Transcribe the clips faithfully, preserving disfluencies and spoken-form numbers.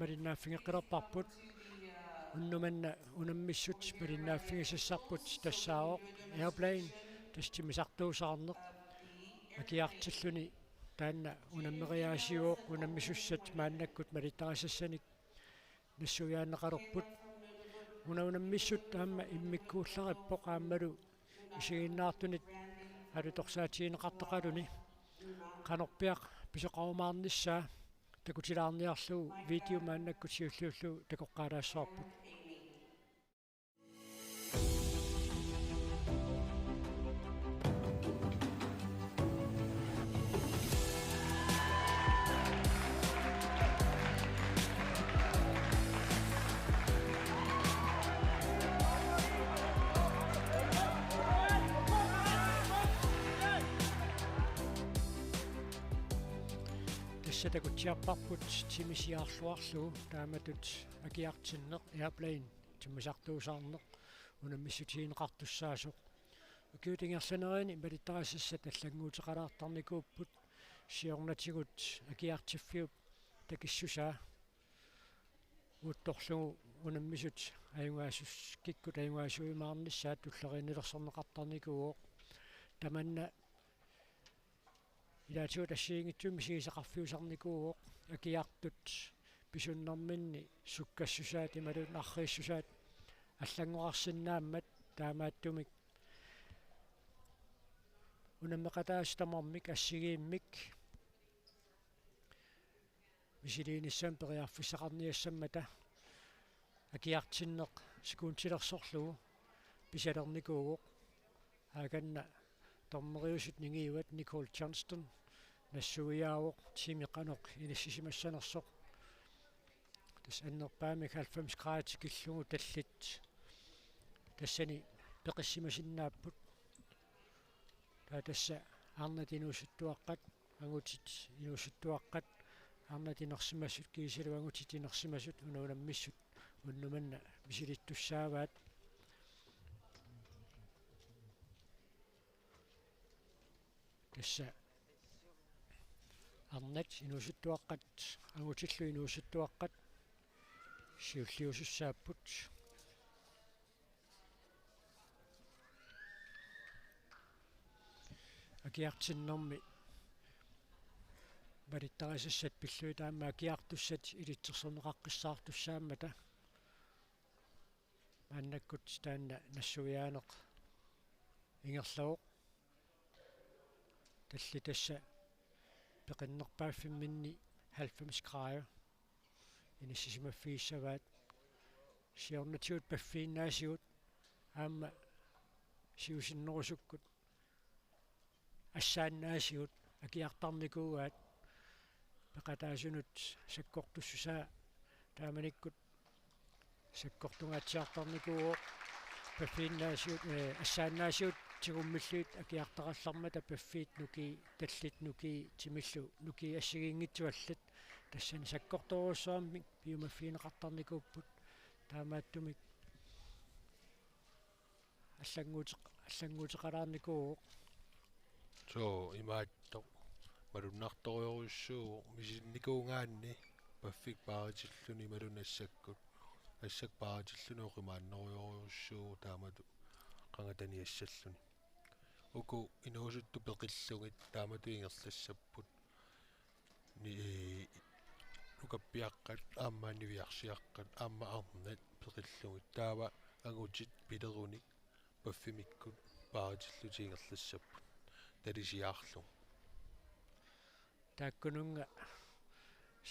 Malinnaaffigeqqilerparput. Unnuk manna unammissut malinnaaffigisassarput tassaavoq Airplane, tassa timmisartuusaarneq. Akiartilluni taanna unammeriaasiuvoq, unammisussat maannakkut malittarisassanik nassuiaanneqalerput. Una unammissut aamma immikkuullarippoq aammalu isiginnaartunit alutorsaatigineqartoqaluni. Qanorpiaq pisoqarumaarnissaa takutilaarniarlugu video maannakkut siulliullugu takoqqaalaassavarput. Tassa takutsiarparput timi siaarluarlugu taamatut akiartinneq Airplane timmisartuusaarneq unammissutigineqartussaasoq. Ukiut ingerlanerini malittarisassat allannguuteqalaartarnikuupput, siornatigut akiartiffiup takissusaa uuttorlugu unammisut ajugaasus-, kikkut ajugaasuujumaarnissaat tulleriinnilersorneqartarnikuuvoq. Tamanna ilaatigut assigiinngitsumik misigisaqarfiusarnikuuvoq, akiartut pisunnerminni sukkassusaat imaluunniit arriissusaat allanngorarsinnaammat, taamaattumik unammeqataasut tamarmik assigiimmik misiliinissamik periarfissaqarniassammata akiartinneq sekundilersorlugu pisalernikuuvoq. Aakanna dommeriusut ningiuat Nicole Johnston nassuiaavoq timi qanoq inissisimassanersoq. Tassa annerpaamik halvfems grader tikillugu tallit tassani peqissimasinnaapput. Taava tassa arnat inuusuttuaqqat, angutit inuusuttuaqqat, arnat inersimasut kiisalu angutit inersimasut una unammissut unnuk manna misilittussaavaat. Tassa arnat inuusuttuaqqat, angutillu inuusuttuaqqat siulliusussaapput. Akiartinnermi malittarisassat pillugit aamma akiartussat ilitsersorneqaqqissaartussaammata. Maannakkut taanna nassuiaaneq ingerlavoq. Tallit tassa peqinnerpaaffimminni halvfems grader inissisimaffigissavat. Siornatigut paffiinnaasigut aamma siusinnerusukkut assaannaasigut akiartarnikuuaat, peqataasunut sakkortussusaa taamanikkut sakkortungaatsiartarnikuuvoq. Paffiinnaasigut, eh, assaannaasigut tigummillugit akiartarallarmata paffiit nukii, tallit nukii, timillu nukii assigiinngitsuallit. Tassani sakkortorujussuarmik piumaffigineqartarnikuupput. Taamaattumik allannguuteq-, allannguuteqalaarnikuuvoq. Soo, imaattoq. Malunnartorujussuuvoq misilinnikuugaanni paffik paaritilluni imaluunniit assakkut. Assakkut paaritilluni oqimaannerujussuuvoq taamatut qangataniassalluni. Uku inuusuttut peqillugit taamatut ingerlassapput. Ni-, nukappiaqqat, aamma niviarsiaqqat, aamma arnat peqillugit. Taava angutit pilerunik paffimikkut paaritillutik ingerlassapput talisiaarlugu. Taakkununnga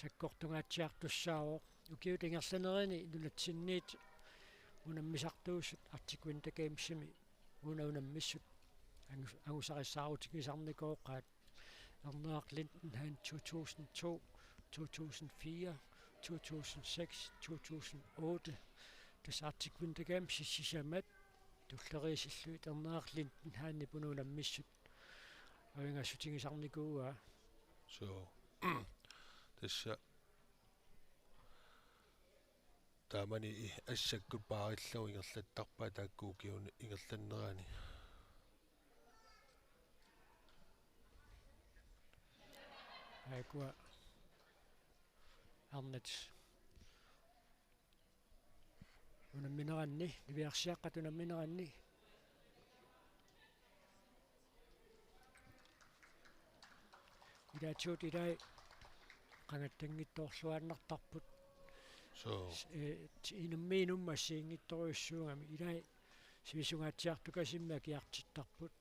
sakkortungaatsiartussaavoq. Ukiut ingerlanerini nunatsinniit unammisartuusut Arctic Winter Gamesimi una unammissut angu-, angusarissaarutigisarnikooqaat. Erneq Lindenhann to tusind to, to tusind fire, to tusind seks, to tusind otte. Tassa Arctic Winter Games sisamat tulleriisillugit Erneq Lindenhannip una unammissut avingassutigisarnikuuaa. Soo. Tassa taamani i-, assakkut paarillugu ingerlattarpaat taakku ukiuni ingerlanerani. Aakkua arnat Unammineranni, niviarsiaqqat unammineranni. Ilaatigut ilai qangattanngitsoorluinnartarput. So. Eh, ti-, inummi inummi assigiinngitsorujussuugami ilai sivisungaatsiartukasimmi akiartittarput.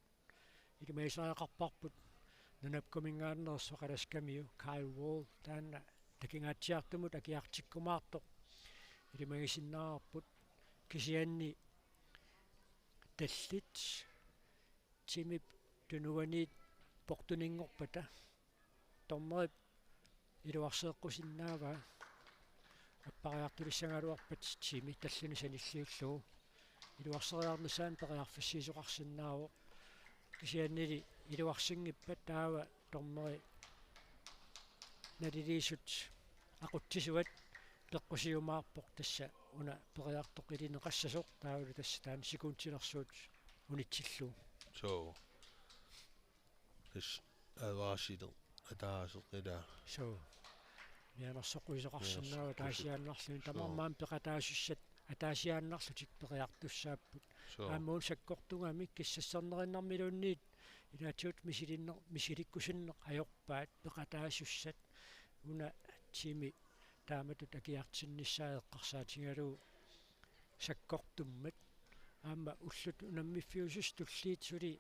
Ilimagisariaqarparput NUNAPCO-minngaanneersoq Alaskamiu Kyle Wall, taanna takingaatsiartumut akiartikkumaartoq ilimagisinnaavarput. Kisianni tallit timip tunuaniit portuninngorpata dommerip iluarseeqqusinnaavaa. Appariartulissagaluarpat timi tallinik sanilliullugu iluarseriarnissaanut periarfissiisoqarsinnaavoq. Kisiannili iluarsinngippat taava dommeri naliliisut aqutsisuat peqqusiumaarpoq, tassa una periartoq ilineqassasoq taavalu tassa taanna sekundilersuut unitsillugu. So. Tassa advarsili ataaseq ilaa. So. Mianersoqquisoqarsinnaavoq. Mianersoqquisoq. Ataasiaannarlutik. So. Tamarmik peqataasussat ataasiaannarlutik periartussaapput. So. Aamma una sakkortugamik kissassernerinnarmiluunniit ilaatigut misilinner-, misilikkusunneq ajorpaat peqataasussat, una timi taamatut akiartinnissaa eqqarsaatigalugu sakkortummat. Aamma ullut unammiffiusussat tulliit suli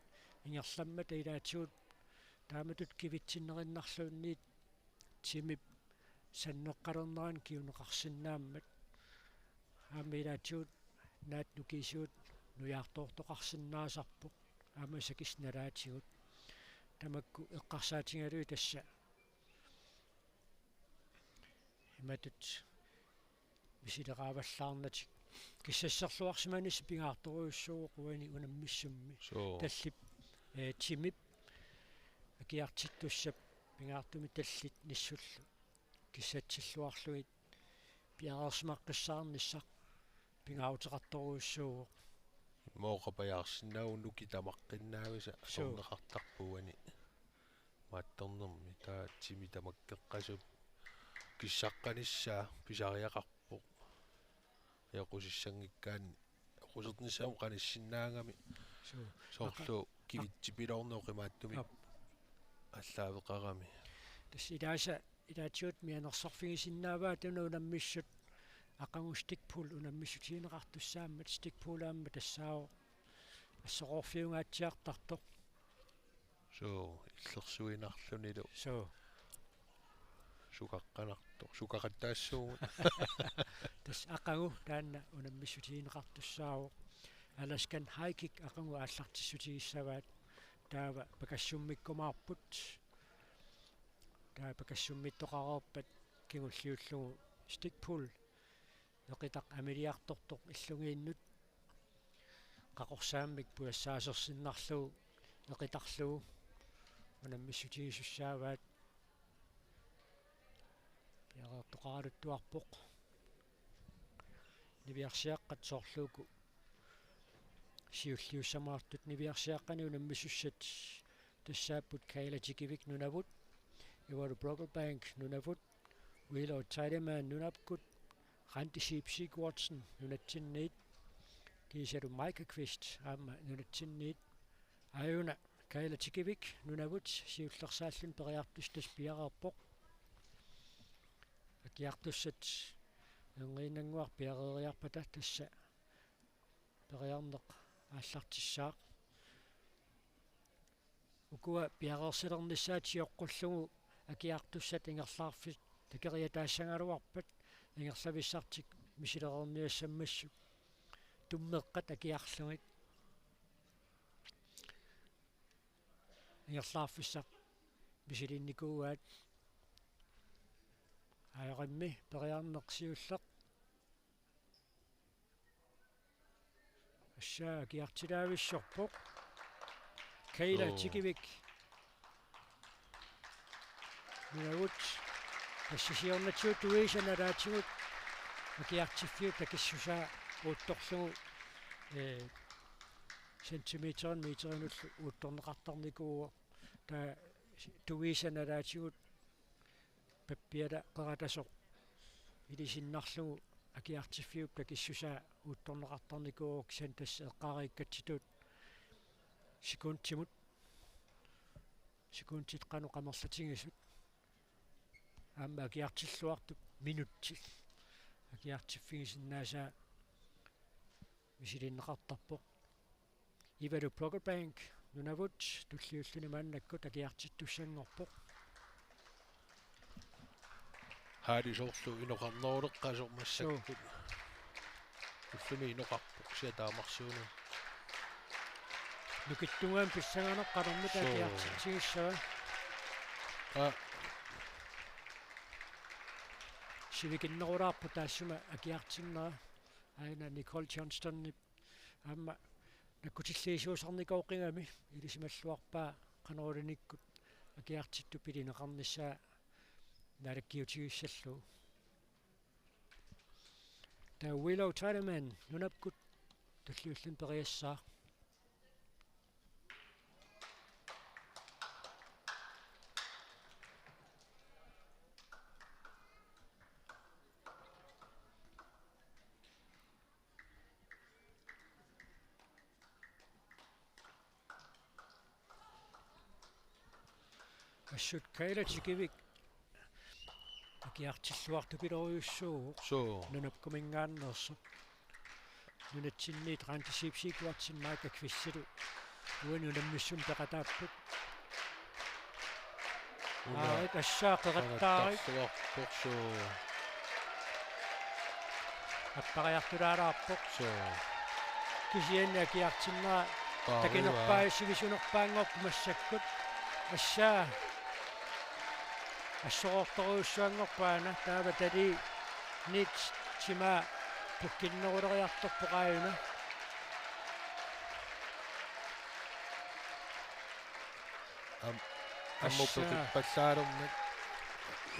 ingerlammata ilaatigut taamatut kivitsinnerinnarluunniit timip sanneqqalernerani kinguneqarsinnaammat. Aamma ilaatigut naat nukiisigut nujaartoortoqarsinnaasarpoq. Aamma sakissi nalaatigut. Tamakku eqqarsaatigalugit tassa imatut misileraavallaarnatik. Kissasserluarsimanissaq pingaartorujussuuvoq uani unammissummi. So. Tallip, eh, timip akiartittussap pingaartumik tallit nissullu kissatsilluarlugit piareersimaqqissaarnissaq pingaaruteqartorujussuuvoq. Mooqapajaarsinnaavoq nukit tamaqqinnaavisa. So. Atorneqartarpoq uani maattornermi, taava timi tamakkeqqasup kissaqqanissaa pisariaqarpoq. Equsissanngikkaanni, equsernissamut qanissinnaagami. So. Soorlu aqa-, kivitsipiloorneq oqimaattumik. Aap. Aallaaveqarami. Tassa ilaasa ilaatigut mianersorfigisinnaavaat una unammissut aqagu Stig Pull unammissutigineqartussaammat. Stig Pull aamma tassaavoq assoqorfiungaatsiartartoq. So, illersuinarlunilu. So. Sukaqqanartoq, sukaqattaassuugut. Tassa aqagu taanna unammissutigineqartussaavoq. Alaskan High Kick aqagu aallartissutigissavaat. Taava pakassummikkumaarput. Taava pakassummittoqareerpat kingulliullugu Stig Pull eqitaq amiliartortoq illugiinnut qaqorsaammik pujassaasersinnarlugu eqitarlugu unammissutigisussaavaat. Piareertoqaraluttuarpoq. Niviarsiaqqat soorlu uku siulliussamaartut. Niviarsiaqqani unammisussat tassaapput Kayla Tikivik Nunavut, Ivalu Brocklebank Nunavut, Wheeler Tiedemann NUNAPCO-t, Randi Schiep Sigurdsen nunatsinniit, kiisalu Micah Kvist aamma nunatsinniit. Aajuna Kayla Tikivik Nunavut siullersaalluni periartussat piareerpoq. Akiartussat erngiinnannguaq piareeriarpata tassa periarneq aallartissaaq. Ukua piareersalernissaat sioqqullugu akiartussat ingerlaarfissat takeriataassagaluarpat ingerlavissartik misilereerniassammassuk. Tummeqqat akiarlugit ingerlaarfissaq misilinnikuuaat. Ajorimmi periarneq siulleq. Tassa akiartilaavissorpoq. Kayla Oo. Tikivik. Nunavut. Tassa siornatigut tuisa nalaatigut akiartiffiup takissusaa uuttorlugu, eh, centimeterinik meterinik uuttorneqartarnikuuvoq. Taava tuisa nalaatigut pappiala qeratasoq ilisinnarlugu akiartiffiup takissusaa uuttorneqartarnikuuvoq, kisianni tassa eqqaareerikkatsitut sekundimut, sekundit qanoq amerlatigisut. Aamma akiartilluartup minutsit akiartiffigisinnaasaa misilinneqartarpoq. Ivalu Brocklebank Nunavut tulliulluni maannakkut akiartittussanngorpoq. Haali soorlu inoqarneruleqqasoq massakkut. Suu. Ullumi inoqarpoq, kisianni taamarsuuneq. Nukittunnguamik pissanganaq qanormita Suu. akiartitsigissava. Aa. Sivikinnerulaarpoq taassuma akiartinnera. Aajuna Nicole Johnstonip aamma nakkutilliisuusarnikooqigami, ilisimalluarpaa qanoq ilinikkut akiartittut pilineqarnissaa naalakkiutigissallugu. Taava Willow Tiedemann Nunakkut tulliulluni periassaaq. Assut Kayla Tikivik akiartilluartupiloorujussuuvoq. Suu. Nunapkuminngaanneersoq. Nunatsinniit Randi Sipsikuatsin Maika Kvistsilu uani unammissumik peqataapput. Una Aarik assaa qeqattaarik. Qeqattarluarpoq, suu. Appariartulaalaarpoq. Suu. Kisianni akiartinnera Paarivaa. Takinerpaa sivisunerpaanngorpoq massakkut. Assaa. Assoroortorujussuanngorpoq aana, taava talii nit timaa pukkinneruleriartorpoq aajuna. Am-, ammut Assaa. Peqippallaalermat.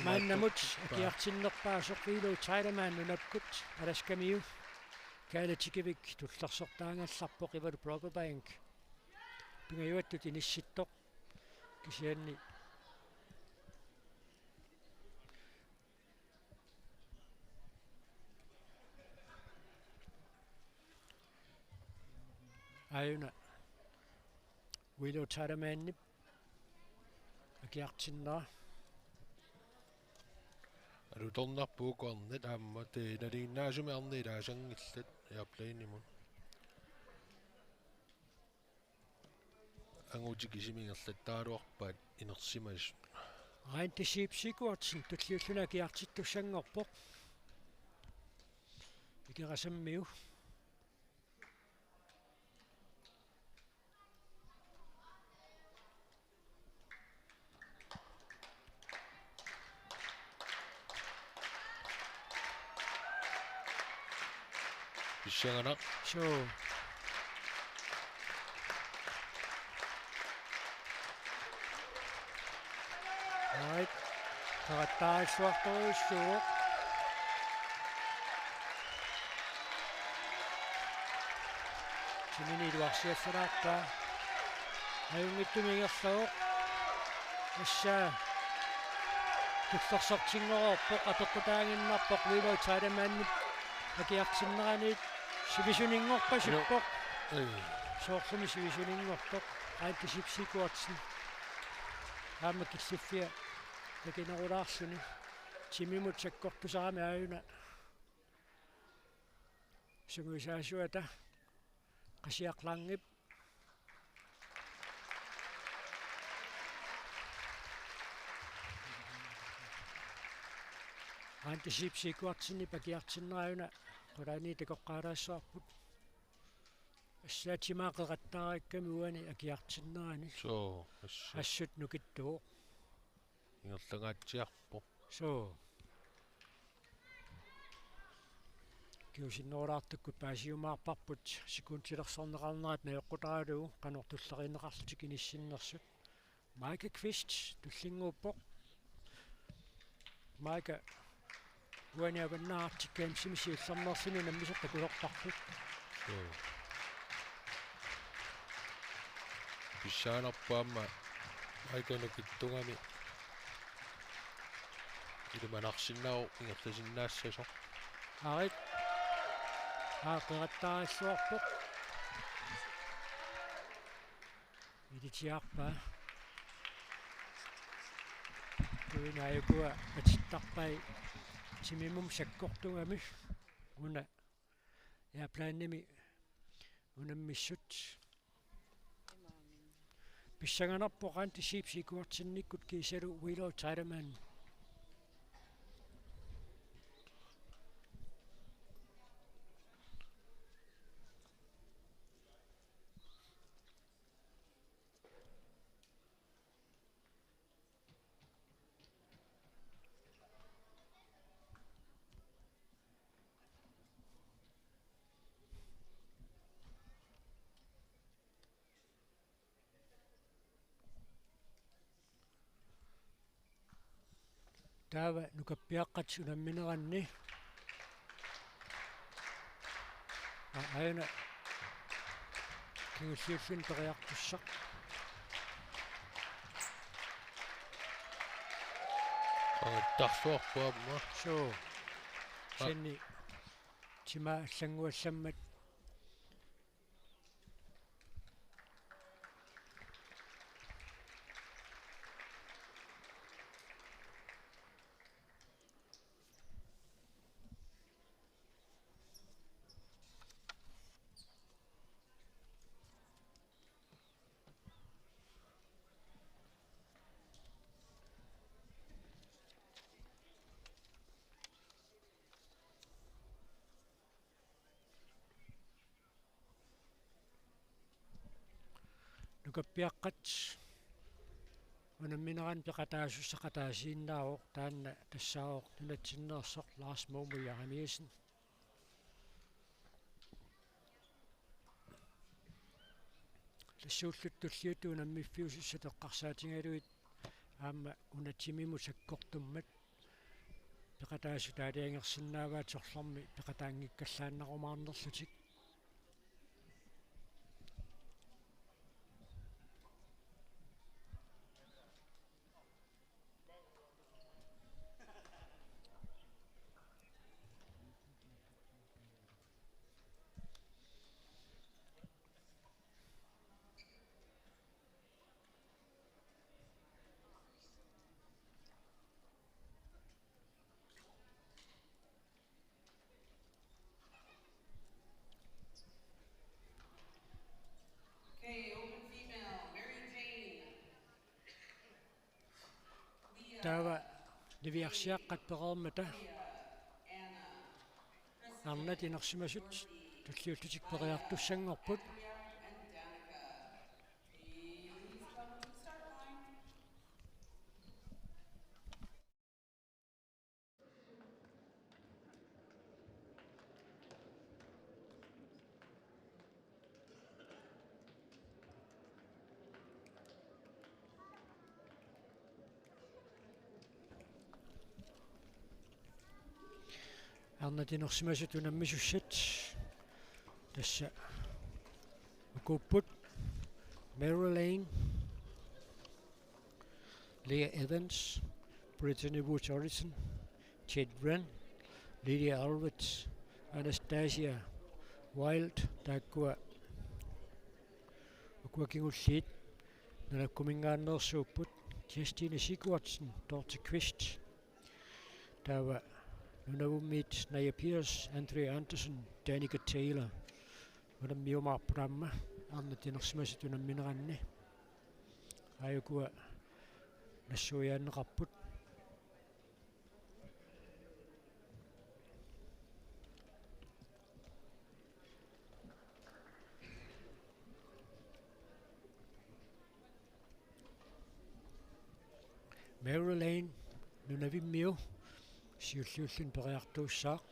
Maannamut Imaattuppaa. Akiartinnerpaasoq Willow Tiedemann Nunakkut Alaskamiu. Kayla Tikivik tullersortaagallarpoq Ivalu Brocklebank. Pingajuattut inissittoq. Kisianni aajuna Willow Tiedemannip akiartinnera. Alutornarpoq uku arnat aamma, tee nalinginnaasumik arnat ilaasanngillat airplanemut. Angutit kisimik ingerlattaraluarpaat inersimasut. Randi Sipsikuatsin tulliulluni akiartittussanngorpoq. Ikerasammiu. Pissanganaq. Suu. Right. Qeqattaarilluartorujussuuvoq. Timini iluarsiassalaarpaa. Ajunngitsumik ingerlavoq. Assaa. Tullersortinngorpoq, apeqqutaaginnarpoq Willow Tiedemannip akiartinneraniit, sivisunngorpasippoq. Joo. Ei. Soorlumi sivisunngorpoq. Randi Sipsikuatsin. Aamma killiffia takinerulaarluni. Timimut sakkortusarami aajuna sungiusaasuata Qasiaq Langep. Randi Sipsikuatsinip akiartinnera aajuna qulaaniit takoqqaalaassavarput. Assaa timaa qeqattaarikkami uani akiartinnerani. Suu, assaa. Assut nukittuvoq. Ingerlangaatsiarpoq. Suu. Kingusinnerulaartukkut paasiumaarparput sekundilersorneqarnerat najoqqutaralugu qanoq tulleriinneqarlutik inissinnersut. Maika Kvist tullinnguuppoq. Maika uani avannaartikka M C M-imi siullermeerluni unammisaq takulortarput. Joo. Pissanganarpoq aamma Maika nukittugami ilimanarsinnaavoq ingerlasinnaassasoq. Arit. Aa, qerattaaralluarpoq. Ilitiarpaa. Tuina ajukua atittarpai timimut sakkortugami. Una airplanemi unammissut. Pissanganarpoq Randi Schiødtenikkut kiisalu Willow Tiedemann. Taava nukappiaqqat unammineranni. Aa, aana kingulliulluni periartussaq. Aa, tarsuarpu aamma. Suu. Aa. Sanni tima allannguallammat. Nukappiaqqat unammineranni peqataasussaq ataasiinnaavoq, taanna tassaavoq nunatsinneersoq Lars Moomo Jeremiassen. Tassuulluttulliuttu unammiffiusussat eqqarsaatigalugit aamma una timimut sakkortummat peqataasut aalajangersinnaavaat sorlermi peqataanngikkallaannarumaarnerlutik. Okay, open female, Mary Jane. Taava niviarsiaqqat pereermata arnat inersimasut tulliullutik periartussanngorput. Arnat inersimasut unammisussat tassa ukuupput: Marilyn, Leah Evans, Brittany Wood Orison, Jade Wren, Lydia Alvarez, Anastasia Wild, taakkua ukua kingulliit nunakkuminngaanneersuupput. Kirstine Sigurdsen, Dorte Kvist, taava Nunavummiit Naja Pierce, Andrea Andersen, Danica Taylor unammiumaarput aamma arnat inersimasut unammineranni. Aajukua nassuiaanneqarput. Marilyn Nunavimmiu siulliulluni periartuussaaq.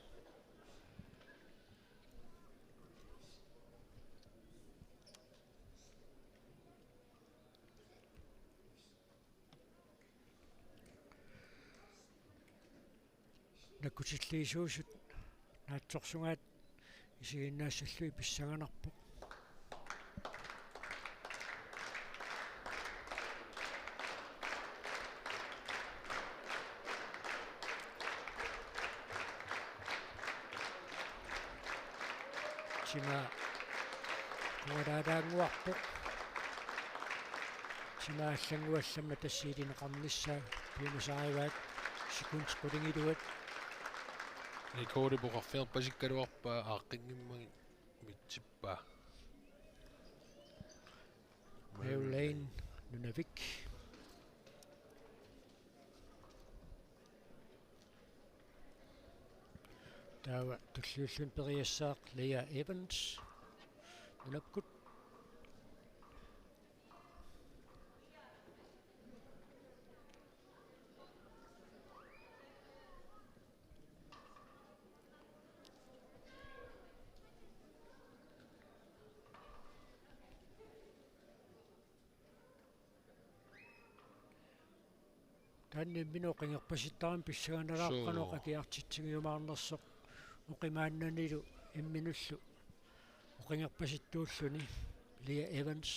Nakkutilliisuusut naatsorsugaat isigiinnaassallugit pissanganarpoq. Timaa qungalaalaannguarpoq. Timaa allannguallammat tassa ilineqarnissaa piumasarivaat, sekundit qulingiluat. Nikooli poqarfiarpasikkaluarpaa aaqqinngimmat mitsippaa. Maryline Nunavik. Taava tulliulluni periassaaq Leah Evans Nunakkut. Taanna imminut oqingerpasittarami pissanganalaarpoq qanoq, suu, akiartitsigiumaarnersoq oqimaannanilu imminullu oqingerpasittuulluni. Leah Evans.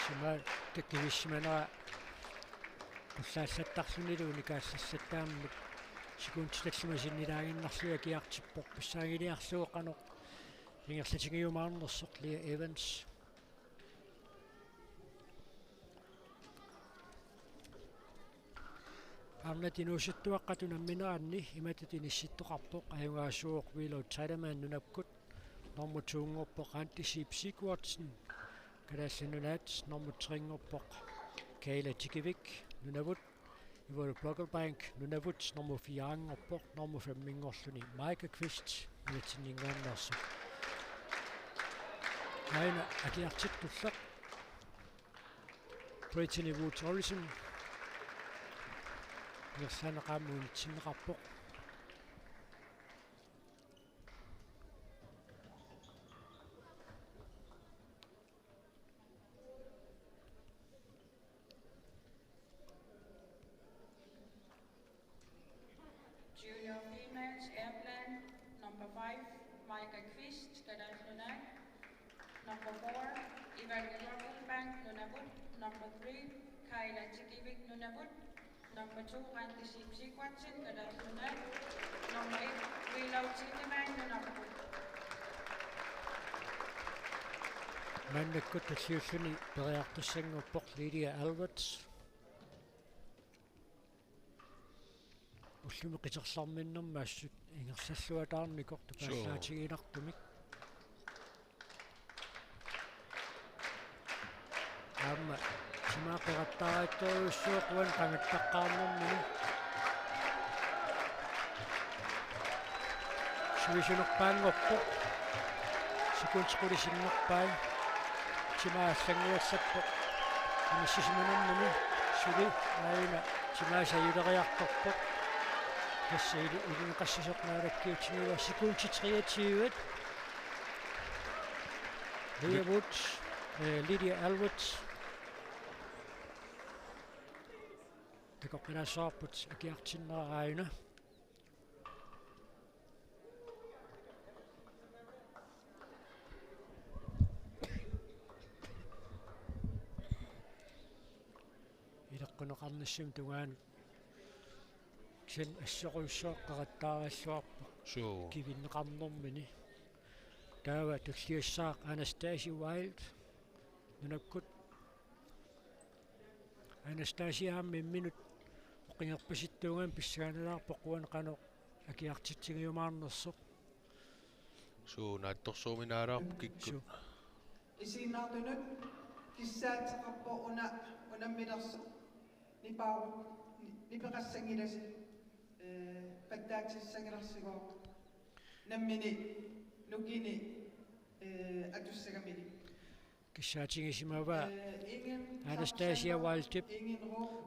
Timaa takivissimanera qullaallattarlunilu unikaallallattarami sekundit tallimat sinnilaaginnarlugit akiartippoq, pissanganiliarlugu qanoq ingerlatigiumaarnersoq Leah Evans. Arnat inuusuttuaqqatut nammineranni imatut inissittoqarpoq: ajugaasuuvoq Willow Tiedemann Nunakkut, nummer to-nngorpoq Randi Sib Sigurdsen, Kalaallit Nunaat, nummer tre-nngorpoq Kayla Tikivik Nunavut, Yvonne Blokkelbank Nunavut, nummer fire-nngorpoq, nummer fem-nngorluni Maika Kvist nunatsinninngaanneersoq. Aajuna akiartittulleq Brittany Wood Olsen ingerlaannaq aamma unitsinneqarpoq. Junior females airplane, number five, Maika Kvist, Kalaallit Nunaat. Number four, Yvonne Blokkelbank, Nunavut. Number three, Kayla Tikivik, Nunavut. Number two, Randi Sib Sigurdsen, Kalaallit Nunaat. Number eight, Willow Tiedemann, Nunarput. Maannakkut tulliulluni periartussanngorpoq Lydia Alvarez. Ullumi qiterlerminnermi assut ingerlalluataarnikoq, suu, tupallaatiginartumik. Aamma timaa peqattaartorujussuuvoq uani qangattaqqaarnermini. Sivisunerpaanngorpoq. Sekundit qulit sinnerpaat. Timaa allannguallattoq. Inissisimanermini suli aajuna timaa sajuleriartorpoq. Tassa ili-, ilineqassasoq naalakkiutigiva sekundit treogtyve. Lydia Wood, eh, Lydia Alvarez. Takoqqinassavarput akiartinnera aajuna. Ileqquneqarnissamut tungaanut kisianni assorujussuaq peqattaaralluarpoq, suu, kivinneqarnermini. Taava tulliassaaq Anastasia Wild Nunakkut. Anastasia aamma imminut oqingerpasittuugami pissanganalaarpoq uani qanoq akiartitsigiumaarnersoq. Suu, naatsorsuuminaalaarpoq kikkut. Suu. Isiginnaartunut kissaateqarpoq una unammilersoq. Nipaarut, ni-, nipeqassanngilasi, eh, pattaatissangilarsigooq. Nammineq nukini, eh, atussagamini. Kissaatigisimavaa Anastasia Wildip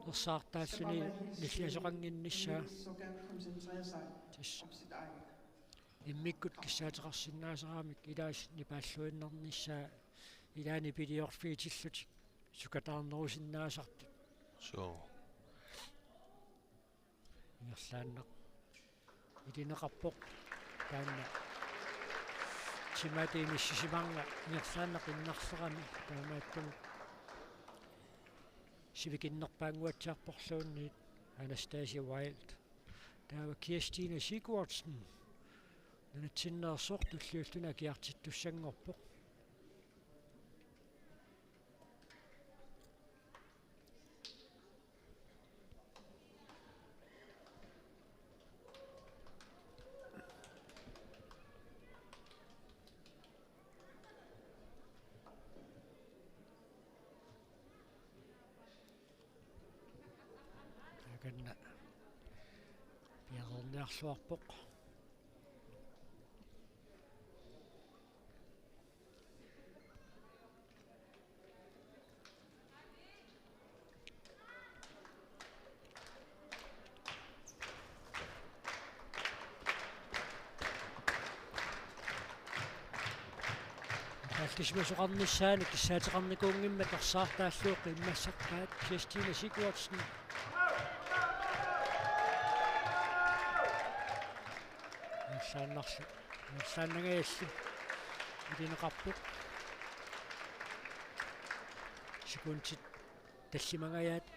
ersaartaalluni nilliasoqannginnissaa. Tassa immikkut kissaateqarsinnaasaramik ilaasa nipaalluinnarnissaa, ilaanni piliorfigitillutik sukataarnerusinnaasartut. Suu. Ingerlaannaq ilineqarpoq taanna. Timaatiinissisimaanga ingerlaannaq innarlerami taamaattumik sivikinnerpaannguatsiarporluunniit Anastasia Wild. Taava Kirstine Sigurdsen. Nunatsinneersoq tulliulluni akiartittussanngorpoq. Takanna piareerniarluarpoq. Aaltisimasoqarnissaanut kissaateqarnikuunngimmat arsaartaallugu qimmassarpaat Kirstine Sigurdsen. Ingerlaannarlu, ingerlaannangajallu ilineqarpoq. Sekundit tallimangajaat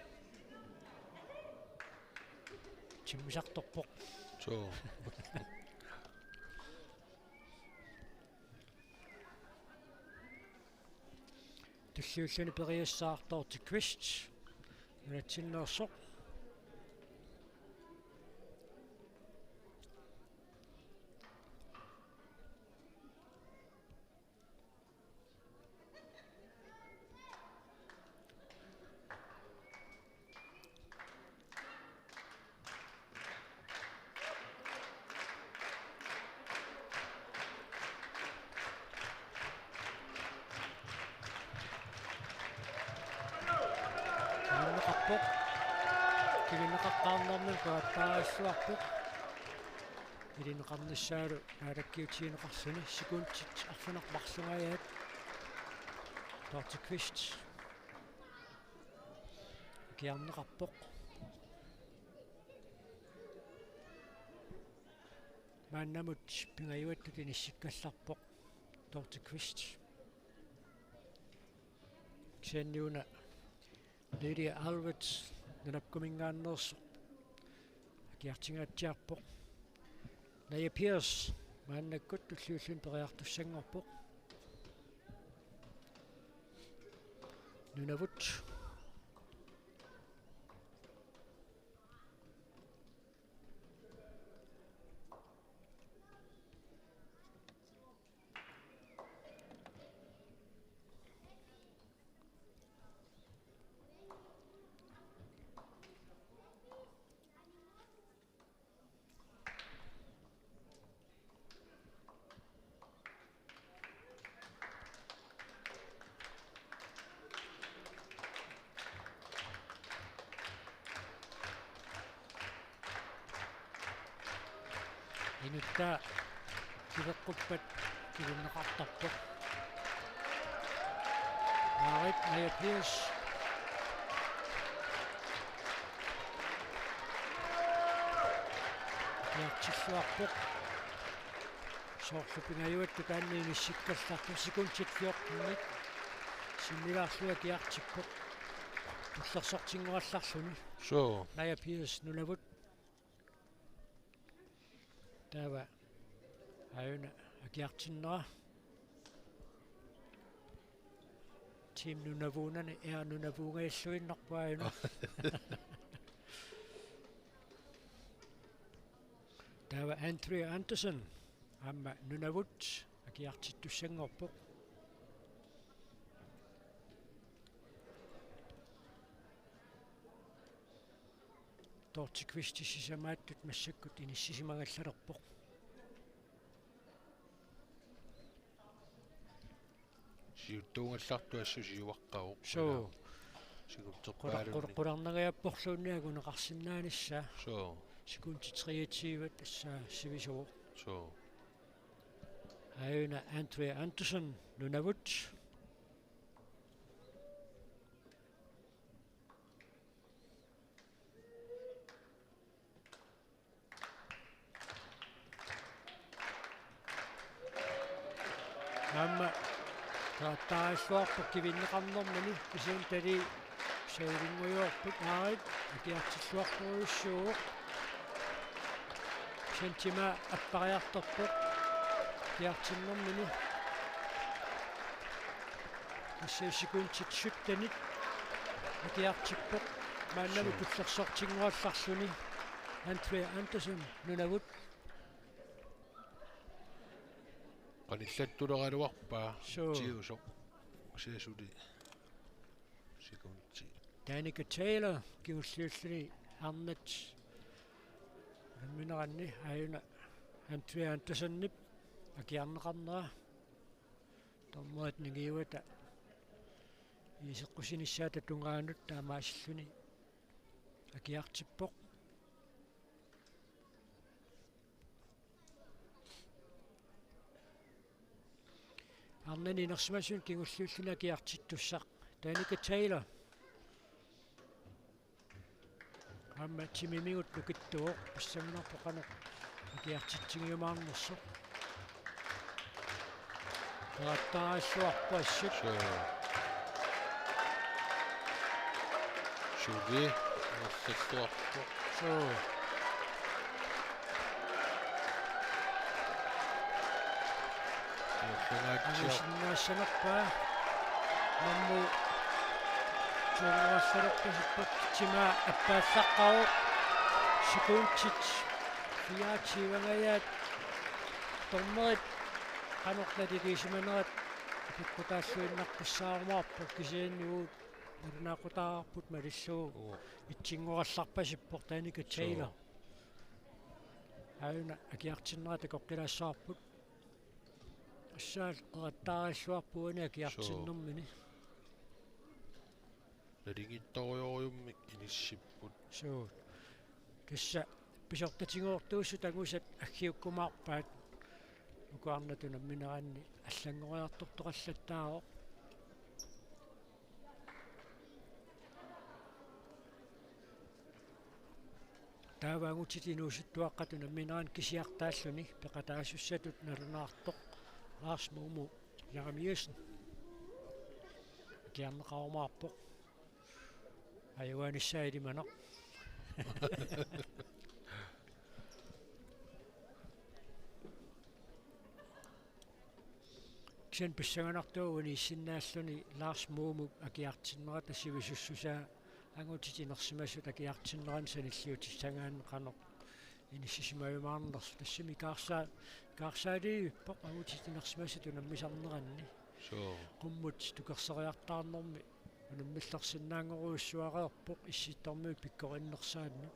timmisartorpoq. Suu. Tulliulluni periassaaq Dorthe Kvist. Nunatsinneersoq. Ilinneqarpoq. Ilinneqaqqaarnermi paappaassuarpoq. Ilinneqarnissaalu naalakkiutigineqarluni sekundit arfineq-marlungajaat. Dorthe Kvist akiarneqarpoq. Maannamut pingajuattut inissikkallarpoq Dorthe Kvist. Kisianni una Lydia Alvarez, nunappuminngaanneersoq, akiartingaatsiarpoq. Naja Pierce maannakkut tulliulluni periartussanngorpoq. Nunavut. Inuttaa kiveqquppat kivinneqartarpoq. Marit Naja Pierce. Akiartilluarpoq. Soorlu pingajuattut taanna inissikkallartoq, sekundit fjortenit sinnilaarlugit akiartippoq. Tullersortinnguallarluni. Suu. Naja Pierce, Nunavut. Taava aajuna akiartinnera. Team Nunavuunani, Air Nunavuungajalluinnarpoq aajuna. Taava Andrea Andersen, aamma Nunavut, akiartittussanngorpoq. Dorthe Kvistip sisamaattut massakkut inissisimagallalerpoq. Siuttuugallartoq assut siuaqqavoq. Suu. Qula-, qula-, siuttorpaalunni. Qularnangajapporluunniit anguneqarsinnaanissaa. Suu. Sekundit treogtyve tassa sivisuvoq. Suu. Aajuna Andrea Andersen, Nunavut. Aamma peqattaaralluarpoq kivinneqarnermini, kisianni Tali sailinngujuarput, aarit akiartilluartorujussuuvoq. Kisianni timaa appariartorpoq akiartinnermini. Tassa sekundit syttenit akiartippoq. Maannamut Suu. Tullersortinnguallarluni Andrea Andersen Nunavut. Qanillattuleraluarpaa Suu. Tiusoq. Kisianni suli sekundi. Danica Taylor kingulliulluni arnat unammineranni, aajuna Andrea Andersenip akiarneqarnera. Dommerit ningiuata iiseqqusinissaata tungaanut taamaasilluni akiartippoq. Arnani inersimasunut kingulliulluni akiartittussaq Danica Taylor. Aamma timimigut nukittuuvoq, pissanganarpoq qanoq akiartitsigiumaarnersoq. Peqattaaralluarpoq assut. Suu. Suli, amerlalluarpoq. Suu. Siorlangaatsiaq. Alusinnaassanerpaa. Nammu tuumassalerpasippat timaa appaallaqqavoq. Sekundit fireogtyve-ngajaat. Dommerit qanoq naligiissimanerat apeqqutaalluinnartussaarumaarpoq, kisianni uagut nalunaaqutaavarput malillugu. Uo. Itsinngorallarpasippoq Danica Taylor. Suu. Aajuna akiartinnera takoqqilaassavarput. Assaat peqattaaralluarpoq uani akiartinnermini. Suu. Nalingittorujorujummik inissipput. Suu. Tassa pisortatigoortuussut angusat aggiukkumaarpaat. Uku arnat unammineranni allanngoriartortoqallattaarpoq. Taava angutit inuusuttuaqqat unammineranni kisiartaalluni peqataasussatut nalunaartoq Lars Moomo Jeremiassen. Akiarneqarumaarpoq. Ajugaanissaq ilimanaq. Kisianni pissanganartuuvoq uani issinnaalluni Lars Moomop akiartinnerata sivisussusaa, angutit inersimasut akiartinnerani sanilliutissagaanni qanoq inissisimajumaarnersoq. Tassami ikaarsaa-, ikaarsaaliivippoq angutit inersimasut unammisarneranni. Suu. Qummut tukersoriartaarnermi unammillersinnaanngorujussuareerpoq Issittormiut pikkorinnersaannut.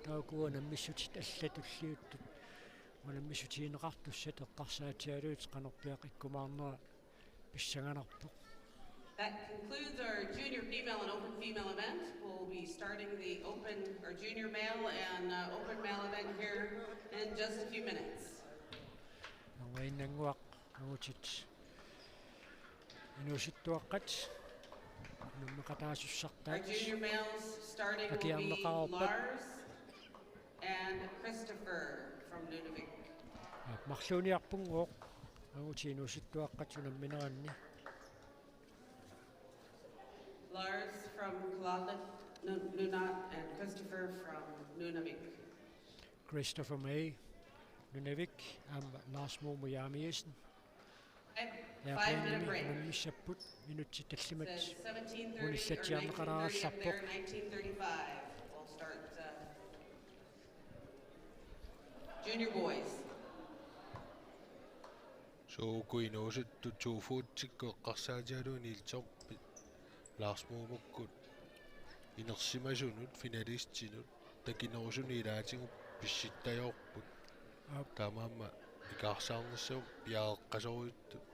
Taava ukua unammissutit allat tulliuttut unammissutigineqartussat eqqarsaatigalugit qanorpiaq ikkumaarnera pissanganarpoq. That concludes our junior female and open female event. We'll be starting the open, or junior male and, uh, open male event here in just a few minutes. Angainnannguaq angutit inuusuttuaqqat unammeqataasussartaat. Our junior males starting will be akiarneqareerpat. Lars and Christopher from Nunavik. Aap, marluuniarpunngooq angutit inuusuttuaqqat unammineranni. Lars from Kilaalet, Nu-, Nunaat, and Christopher from Nunavik. Christopher May, Nunavik, aamma Lars Moomo Jeremiassen. Five, Airplanemik five minute break. Unammissapput minutsit tallimat. Says seventeen thirty or unillatsiarneqalaarallarpoq. Nineteen thirty-five. We'll start, uh, junior boys. Suu, uku inuusuttut to-footikkut eqqarsaatigalugit Niels Thorpip Lars Moomokkut inersimasunut finalistinut takinerusunut ilaatigut pissittajoorput. Aap. Taamaammat ikaarsaarnissaq piareeqqasorujuttut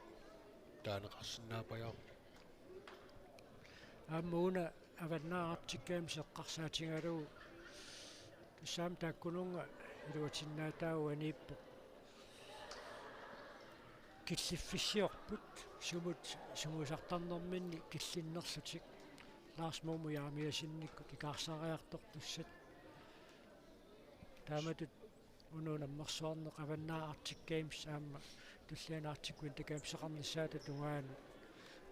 taaneqarsinnaapajaarpoq. Aamma una Avannaata Arctic Games eqqarsaatigalugu tassa aamma taakkununnga iluatinnaataavoq aniippoq. Killiffissiorput sumut sungiusartarnerminni killinnerlutik. Lars Moomo Jeremiassennikkut ikaarsaariartortussat. Taamatut una unammersuarneq Avannaata Arctic Games aamma tullianut Arctic Winter Gamesseqarnissaata tungaanut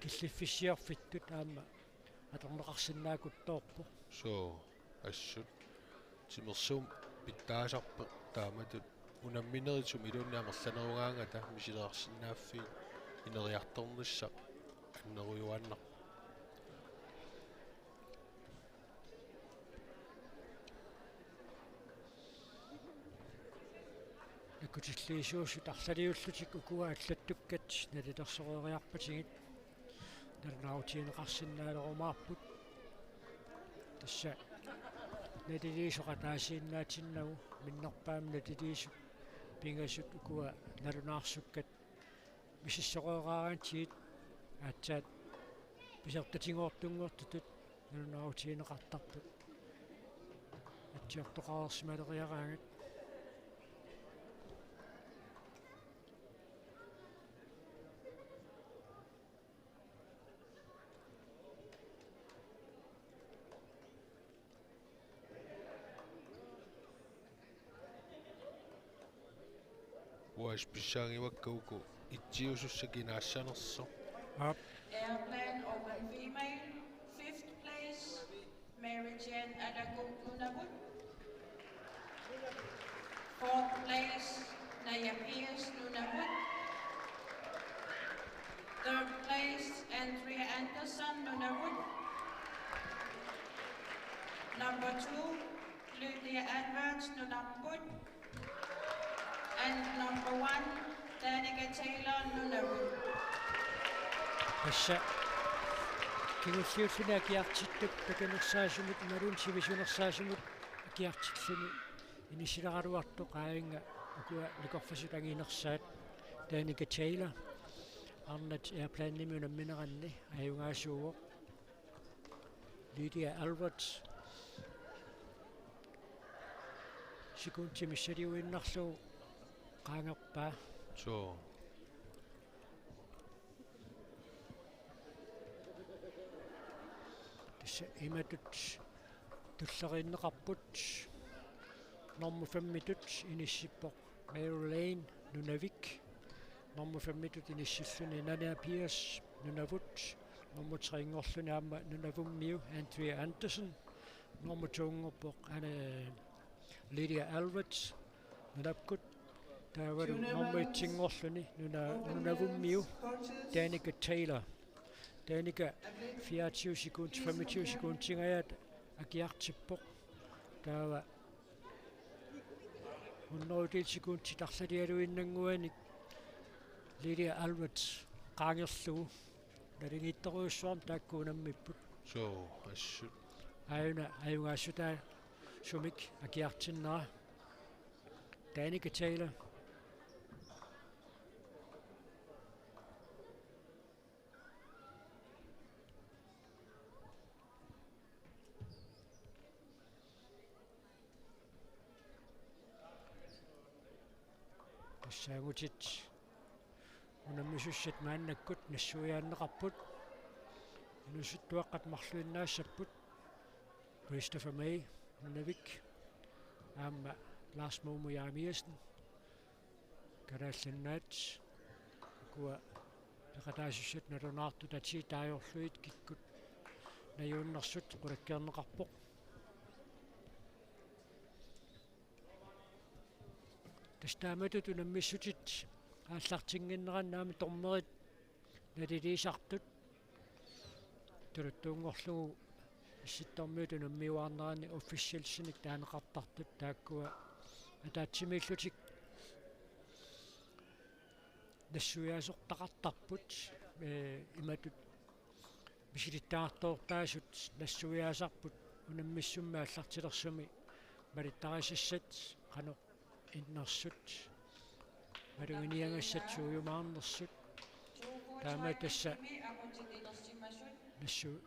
killiffissiorfittut aamma atorneqarsinnaakuttoorpoq. Suu, assut. Timersuummik pitsaasarpoq taamatut unamminerit sumiluunniit amerlanerugaangata misileqarsinnaaffiit ineriartornissaq annerujuaannarpoq. Nakkutilliisuusut arlaliullutik ukua allattukkat nalilersoreeriarpatigit nalunaarutigineqarsinnaalerumaarput. Tassa naliliisoq ataasiinnaatinnagu minnerpaamik naliliisut pingasut ukua nalunaarsukkat misissoreeraangatsigit aatsaat pisortatigoortunngortutut nalunaarutigineqartarput. Atsiortoqareersimaleriaraangat. Uanga pissangakkakku ittiusussaq kinaassanersoq. Aap. Airplane open female, fifth place, Mary Jane Adaguk Nunavut. Fourth place, Naja Pius Nunavut. Third place, Andrea Anderson Nunavut. Number two, Lydia Alvarez Nunavut. And number one, Danica Taylor Nunavut. Tassa kingulliulluni akiartittut takunersaasumut imaluunniit sivisunersaasumut akiartilluni inissileraluartoq aajunga ukua nikorfasut anginersaat Danica Taylor arnat airplanemi unammineranni ajugaasuuvoq. Lydia Alvarez sekundi missiliinnarlugu qaangerpaa. Suu. Tassa imatut tulleriinneqarput. Normu femmitut inissippoq Mary Lane Nunavik. Normu femmitut inissilluni Nana Pius Nunavut. Normu trinngorluni aamma Nunavummiu Andrea Andersen. Normu toonngorpoq Anna Lydia Alvarez Nunavut. Taavalu normu etsinngorluni Nuna-, Nunavummiu Danica Taylor. Danica fireogtyve sekund, femogtyve sekundinngajaat akiartippoq. Taava hundrede sekundit arlalialuinnannguanik Lydia Alvarez qaangerlugu nalunngitsorujussuarmik taakku unammipput. Suu, assut. Aajuna ajugaassutaa sumik akiartinnera. Danica Taylor. Tassaangutit unammisussat maannakkut nassuiaanneqarput. Inuusuttuaqqat marluinnaassapput. Christopher May, Nunavik, aamma Lars Momo Jeremiassen, Kalaallit Nunaat, ukua peqataasussat nalunaartut atii taajorlugit kikkut najuunnersut qulakkeerneqarpoq. Tassa taamatut unammissutit aallartinnginneranni aamma dommerit naliliisartut. Tuluttuunngorlugu Issittormiut unammiuaarneranni officialsinik taaneqartartut taakkua ataatsimiillutik nassuiaasortaqartarput, ee, imatut misilittagaqartoortaasut nassuiaasarput unammissummi aallartilersumi malittarisassat qanoq innersut, maluginiagassat suujumaarnersut, taama tassa nassu-,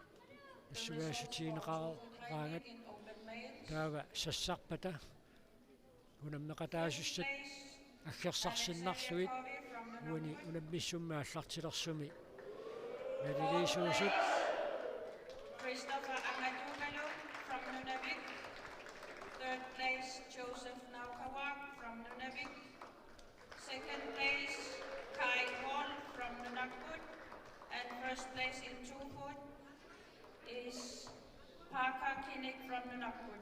nassuiaassutigineqaraangat taava sassarpata unammeqataasussat aggersarsinnarlugit uani unammissummi aallartilersumi naliliisuusut. Christopher Angatungalu from Nunavik. Third place, Joseph Naukawak from Nunavik. Second place, Ka First place in two foot is Parker Kinnick from Nunarput.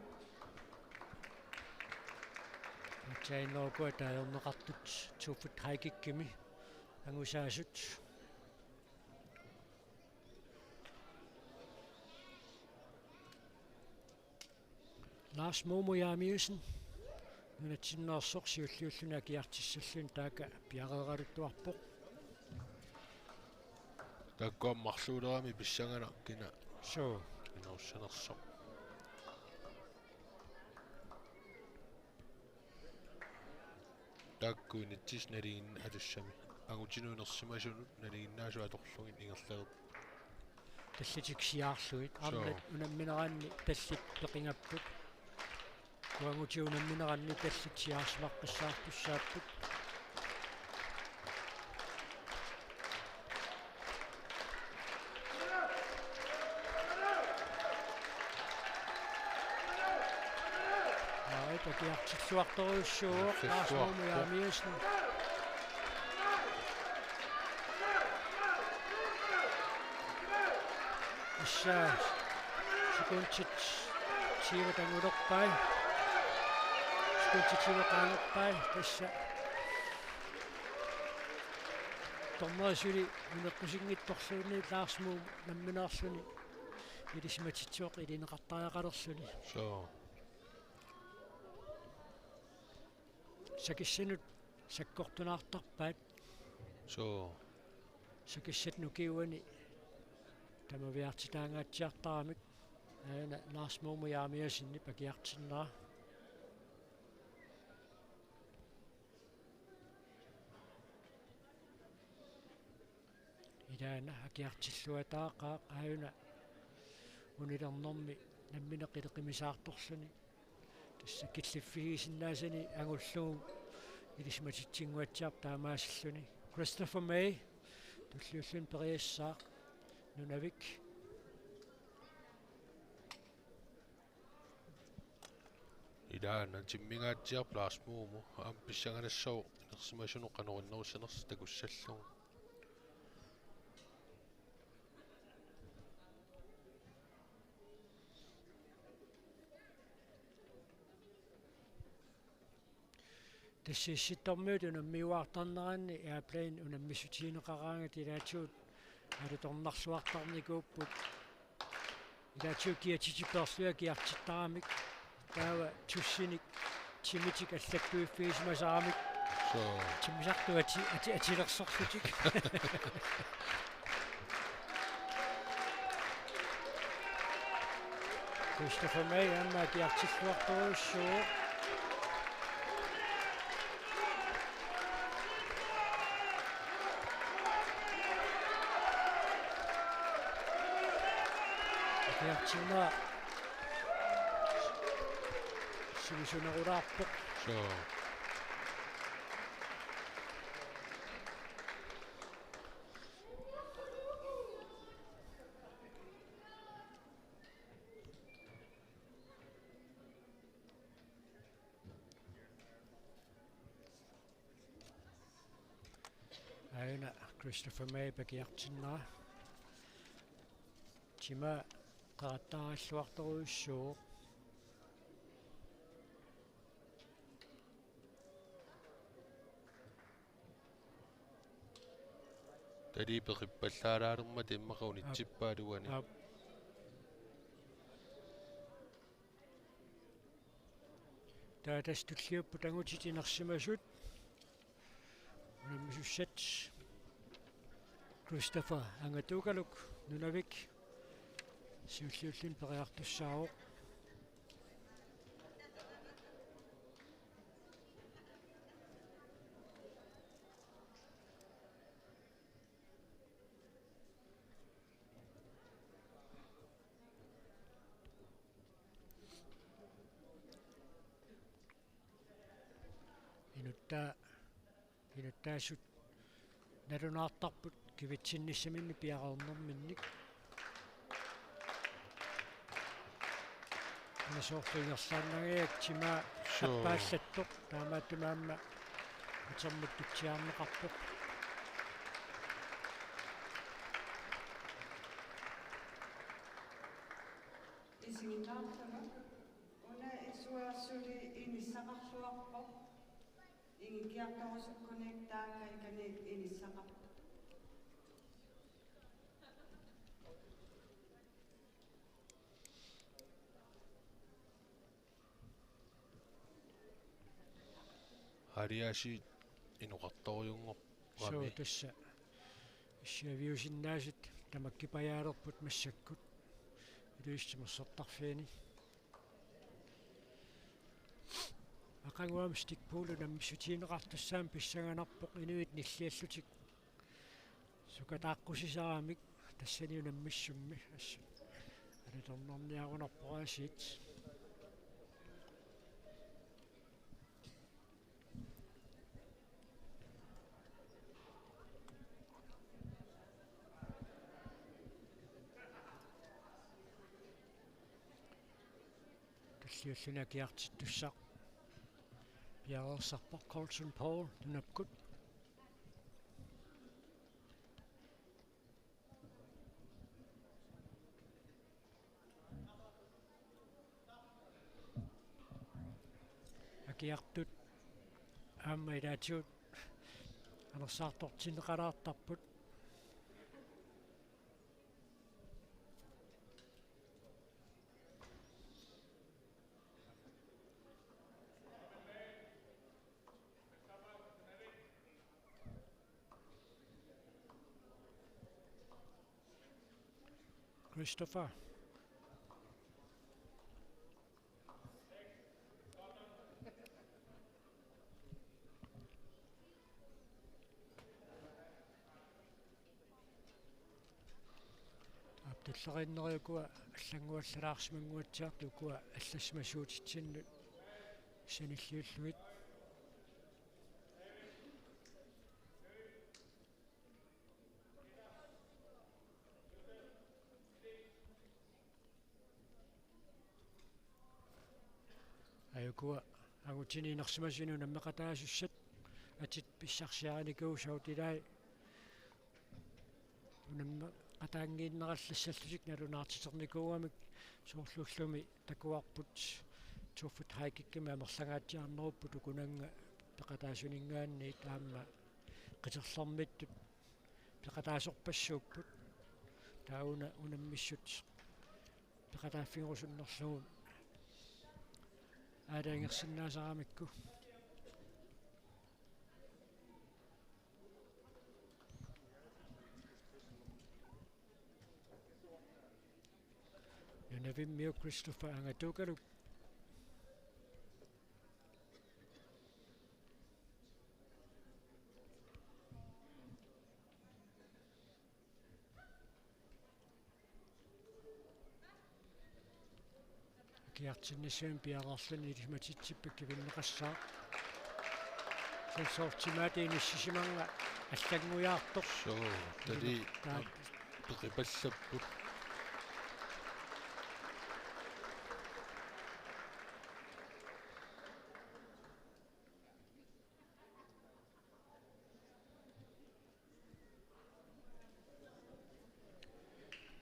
Aatsaat inooq uku taagorneqartut two foot high kickimi angusaasut. Lars Momo Jeremiassen, nunatsinneersoq, siulliulluni akiartissalluni taakku piareeraluttuarpoq. Taakku aamma marluulerami pissanganaq kina. Suu. Inerussanersoq. Taakku initsis nalingin-, atussami. Angutinut inersimasunut nalinginnaasut atorlugit ingerlareerput. Tallitik siaarlugit. Suu. Arnat unammineranni tallit peqingapput. Uku angutit unammineranni tallit siaarsimaqqissaartussaapput. Aajuna akiartilluartorujussuuvoq, Lars Momo Jeremiassen. Tassa sekundit tyve angulerpai. Sekundit tyve qaangerpai. Tassa dommerit suli uneqqusinngitsorluunniit Lars Momo nammineerluni ilisimatitsivoq ilineqartariaqalerluni. Suu. Sakissanut sakkortunaartarpaat. Suu. Sakissat nukiuani tamaviaartitaangaatsiartaramik. Aajuna Lars Momo Jeremiassenip akiartinnera. Ilaana akiartilluataaqaaq, aajuna unilernermi nammineq ileqimisaartorluni. Tassa killiffigisinnaasani angullugu ilisimatitsinguatsiarpoq taamaasilluni. Christopher May, tulliulluni periassaaq, Nunavik. Ilaana timmingaatsiarpoq Lars Momo, aamma pissanganassaaq inersimasunut qanoq innerussanersoq takussallugu. Tassa Issittormiut unammiuaartarneranni airplane unammissutigineqaraangat ilaatigut alutornarluartarnikuupput. Ilaatigut kiatitit peerlugit akiartittaramik. Taava tussinik timitik allattuiffigisimasaramik. Suu. Timmisartut ati-, ati-, atilersorlutik. Christopher May aamma akiartilluartorujussuuvoq. Akiartinnera sivisunerulaarpoq. Suu. Aajuna Christopher Mayp akiartinnera. Timaa qeqattaarilluartorujussuuvoq. Talii peqippallaalaalermata immaqa unitsippaaluani. Aap. Taava tassa tulliupput angutit inersimasut. Unammisussat Christopher Angatuukaluk, Nunavik, siulliulluni periartussaavoq. Inuttaa-, inuttaasut nalunaartarput kivitsinnissaminnik piareernerminnik. Una soorlu ingerlaannangajak timaa Suu. Appaallattoq, taamaattumik aamma atermut tutsiarneqarpoq. Una S U R suli inissaqarluarpoq. Ingikkiartorusukkunik taakkaikani inissaqarpoq. Aaliaasiit inoqartorujunngorput. Suu, tassa. Issiaviusinnaasut tamakkipajaalerput massakkut. Iluitsi timersortarfiani. Aqaguami Stig Poul unammissutigineqartussaammat pissanganarpoq inuit nilliallutik sukataaqqusisaramik tassani unammissummi assut. Alutornarniarunarpoq aasiit. Tulliulluni akiartittussaq piareersarpoq Colson Paul nunakkut. Akiartut aamma ilaatigut anersaartortinneqalaartarput. Christopher. Aap, tulleriinneri ukua allannguallalaarsimannguatsiartut ukua allassimasuutitsinnut sanilliullugit. Aajukua angutini inersimasunut unammeqataasussat atit pissarsiarinikuusut ilai unammeqataanngiinnarallassallutik nalunaartiternikuugamik soorlu ullumi takuarput Tufut High Kickimi amerlangaatsiarnerupput ukunannga peqataasuninngaanniit aamma qiterlermittut peqataasorpassuupput taava una unammissut peqataaffigerusunnerlugu aalajangersinnaasaramikku. Nunavimmiut Christopher Angatuukaluk. Akiartinnissamut piareerluni ilisimatitsippaa kivinneqassaaq. Sen soorlu timaata inissisimannga allanngujaartoq. Suu, tali taak peqipallapput.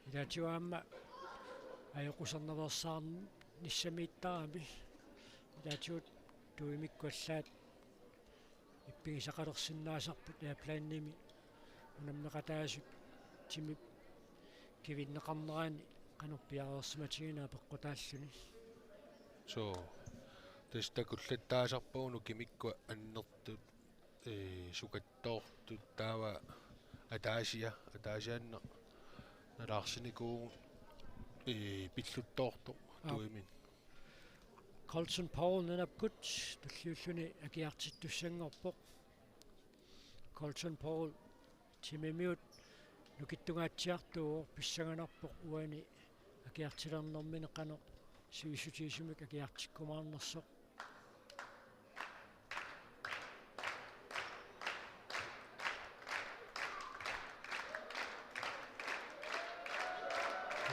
Ilaatigut aamma ajoqusernaveersaarnissamiittarami. Ilaatigut tuimikkut allaat ippigisaqalersinnaasarput airplanimi unammeqataasut timip kivinneqarnerani qanoq piareersimatigineq apeqqutaalluni. Suu. Tassa takullattaasarpagut kimikkut annertut ee, sukattoortut taava ataasia, ataasiaannaq nalaarsinikuuvugut, ee, pilluttoortoq. Aap. Tuimin. Colson Paul nunakkut tulliulluni akiartittussanngorpoq. Colson Paul timimiut nukittungaatsiartuuvoq, pissanganarpoq uani akiartilernermini qanoq sivissutigisumik akiartikkumaarnersoq.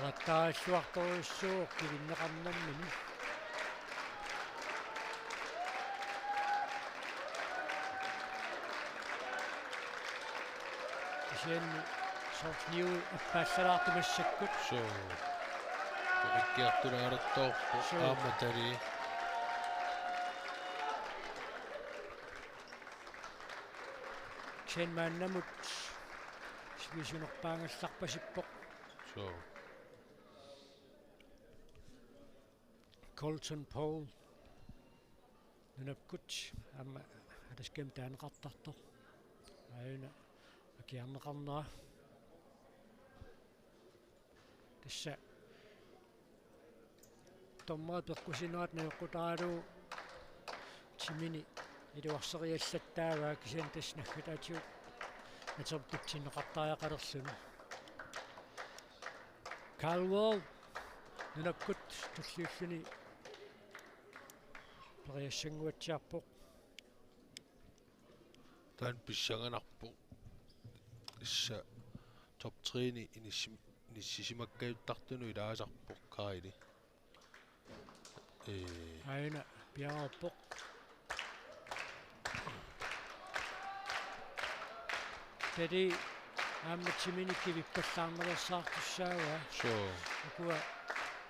Qattaarluartorujussuuvoq kivinneqarnermini. Kisianni soorlu niu appaallalaartut massakkut. Suu. Peqikkiartulaaruttorpoq. Suu. Aamma tali. Kisianni maannamut sivisunerpaangallarpasippoq. Suu. Colton Paul. Nunakkut aamma alaskami taaneqartartoq. Aajuna akiarneqarnera. Tassa dommerit peqqusinerat najoqqutaralugu timini iluarseriallattaavaa, kisianni tassa naggataatigut atorpatsinneqartariaqalerluni. Caldwell nunakkut tulliulluni periassannguatsiarpoq. Taanna pissanganarpoq. Tassa top tre-ni inissim-, inissisimakkajuttartunut ilaasarpoq Kaili. Ee. Aajuna piareerpoq. Tali aamma timini kivippallaarnersaartussaavaa. Suu. Ukua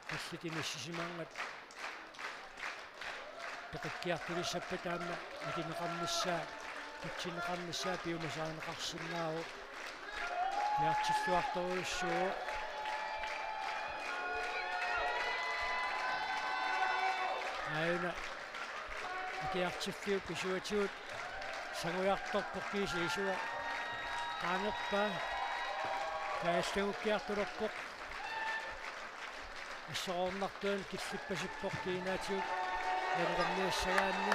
tallit inissisimanerat peqikkiartulissappat aamma akineqarnissaa, patsinneqarnissaa piumasarineqarsinnaavoq. Piaartilluartorujussuuvoq. Aajuna akiartiffiup isuatigut sangujartorpoq kiisa isua qaangerpaa. Kaallagukkiartulerpoq. Asseroornartuani killippasippoq kiinaatigut nalulerniassagaanni.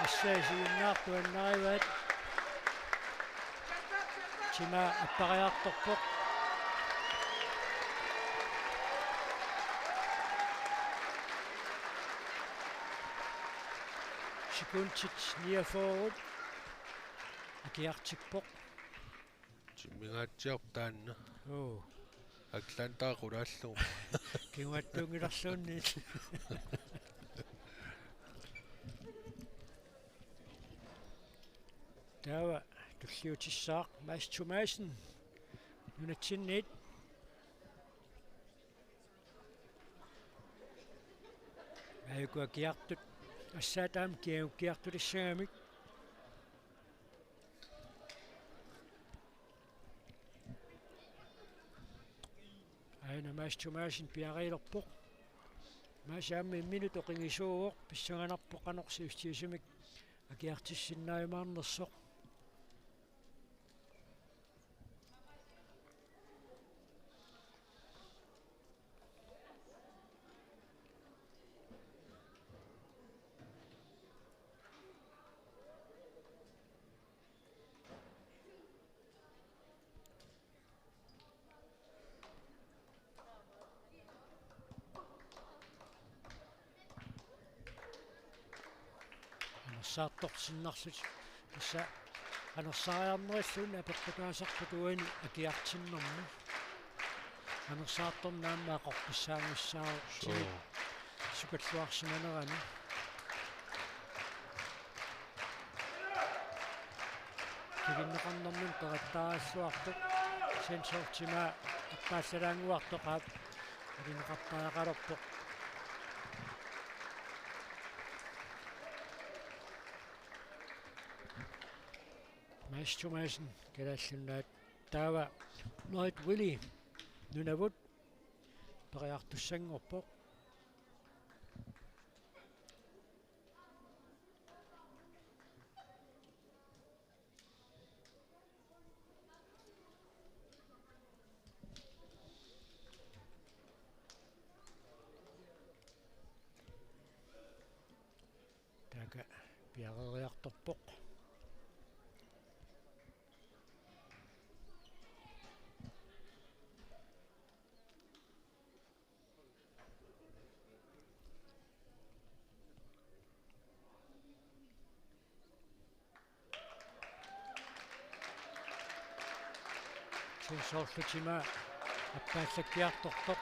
Assaa isiginnaartuaannarivaat. Timaa appariartorpoq. Sekundit niogfyrre. Akiartippoq. Timmingaatsiarpoq taanna. Joo. Atlanta qulaallugu. Kinguaattuunngilarluunniit. Taava tulliutissaaq Mads Thomassen nunatsinniit. Aajuku akiartut assaat aamma kiagukkiartulissagamik. Aajuna Mads Thomassen piareerpoq. Mads aamma imminut oqigisuuvoq, pissanganarpoq qanoq safetyisumik akiartissinnaajumaarnersoq. Anersaartortiinnarlutik. Tassa anersaariarnerulluunniit apeqqutaasarput uani akiartinnermi. Anersaartorneq aamma aqoqqissaarnissaavoq. Suu. Timip sukalluarsimanerani. Kivinneqarnermini peqattaaralluarpoq. Sensortima appaallalaannguartoq aap alineqartariaqalerpoq. Mads Thomassen Kalaallit Nunaat, taava Lloyd Willy Nunavut periartussanngorpoq. Taakku piareeriartorpoq. Sensorlu timaa appaallakkiartortoq.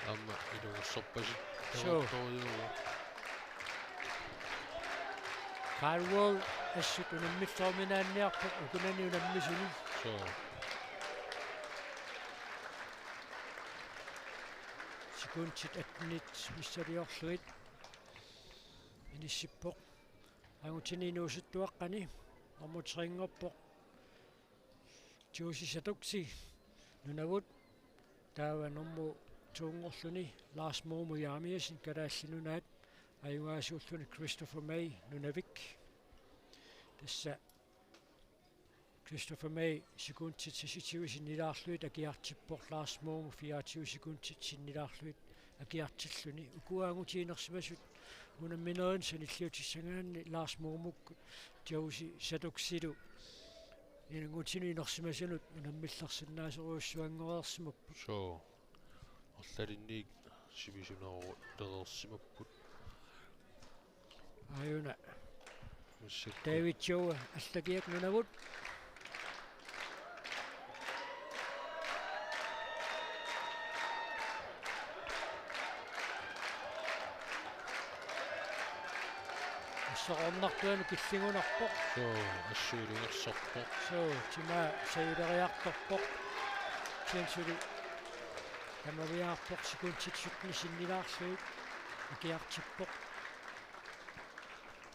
Aamma ilungersorpasippoq. Suu. Tamattorujuuvoq. Caldwell assut unammillorminaanniarpoq ukunani unammisuni. Suu. Sekundit attenit missiliorlugit inissippoq. Angutini inuusuttuaqqani nummer tre-nngorpoq Josie Saduksi, Nunavut, taava nummer to-nngorluni Lars Moomo Jeremiassen, Kalaallit Nunaat, ajugaasuulluni Christopher May, Nunavik. Tassa Christopher May sekundit seksogtyve sinnilaarlugit akiartippoq, Lars Moomo fireogtyve sekundit sinnilaarlugit akiartilluni. Ukua angutit inersimasut unamminerini sanilliutissagaanni Lars Moomokkut Josie Saduksilu ilanngutsinut inersimasunut unammillersinnaasorujussuanngoreersimapput. Suu. Arlalinnik sivisunerulereersimapput. Aajuna. Massakkut. David Joe Allakiak, Nunavut. Assorornartuanut killingunarpoq. Suu, assuilungersorpoq. Suu, timaa sajuleriartorpoq. Kisianni suli tamaviaarpoq, sekundit sytten sinnilaarlugit akiartippoq.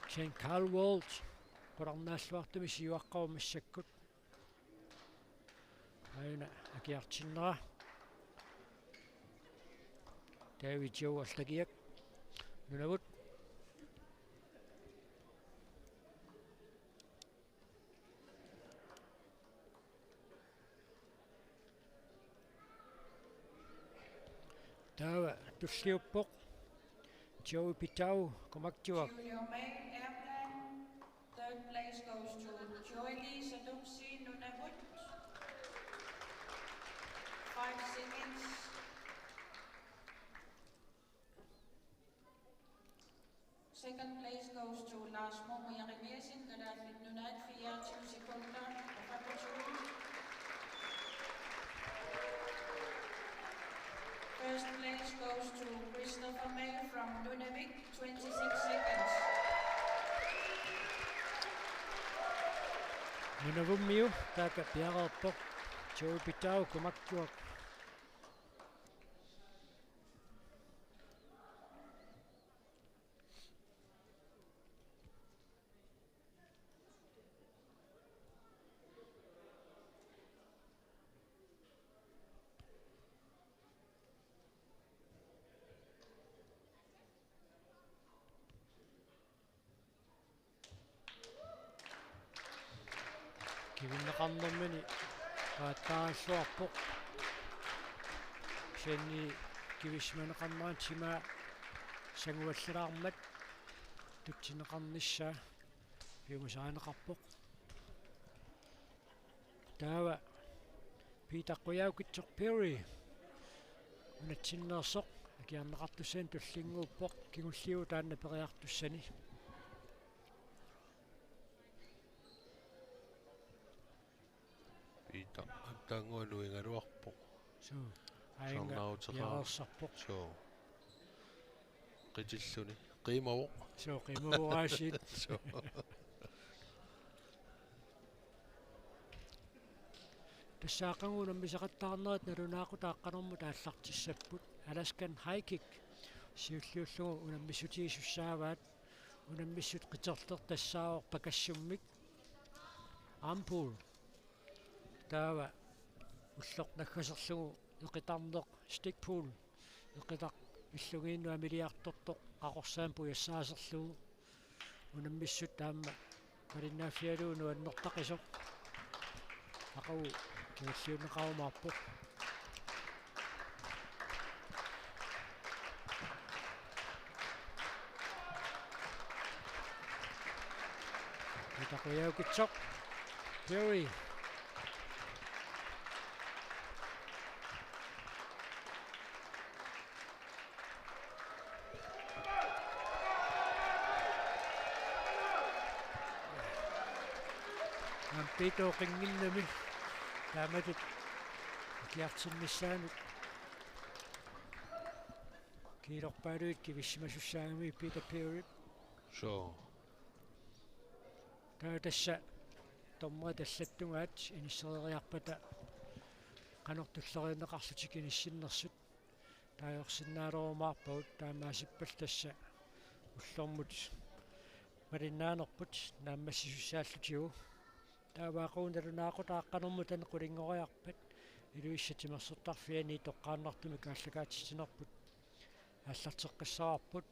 Kisianni Carl Wall qularnaalluartumik siuaqqavoq massakkut. Aajuna akiartinnera. David Joe Allakiak, Nunavut. Taava tulliuppoq Joey Pitau, Kumaktuaq. Junior male airplane. Third place goes to Joeli Saduksi, Nunavut. Five seconds. Second place goes to Lars Moomo Jeremiassen, Kalaallit Nunaat, fireogtyve sekunder og femogtyve. First place goes to Christopher May from Nunavik, twenty-six seconds. Nunavummiu taakku piareerpoq, Joey Pitau, Kumaktuaq. Kivinneqarnermini paattaaralluarpoq. Kisianni kivisimaneqarnerani timaa sanguallalaarmat tutsinneqarnissaa piumasarineqarpoq. Taava Peter Qujaukitsoq Perry unatsinneersoq akiarneqartussanik tullinnguuppoq, kingulliuvoq taanna periartussani. Peter attaannguaq nuigaluarpoq. Suu. Aajuna sarnaaruteqaaq. Piareersarpoq. Suu. Qitilluni. Qiimavoq. Suu, qiimavoq aasiit. Suu. Tassa aqagu unammisaqattaarnerit nalunaaqutaq aqqanermut aallartissapput. Alaskan High Kick siulliullugu unammissutigisussaavaat. Unammissut qiterteq tassaavoq pakassummik. Arm pull. Taava ulloq naggaserlugu eqitarneq, stick pull. Eqitaq pillugiinnut amiliartortoq qaqorsaamik pujassaaserlugu. Unammissut taama malinnaaffigalugu nuannertaqisoq. Aqagu kingulliunneqarumaarpoq. Peter Qujaukitsoq. Perry. Aamma Peter oqinnginnami taamatut akiartinnissaanut kiilorpaaluit kivisimasussaagami Peter Perry. Suu. Taava tassa dommerit allattugaat inissereeriarpata qanoq tulleriinneqarlutik inissinnersut. taagorsinnaalerumaarpagut, taamaasippallu tassa ullormut malinnaanerput naammassisussaallutigit. Taava aqagu nalunaaqutaq aqqanermut taanna qulinngoriarpat Ilulissat timersortarfiani toqqaannartumik aallakaatitsinerput aallarteqqissavarput.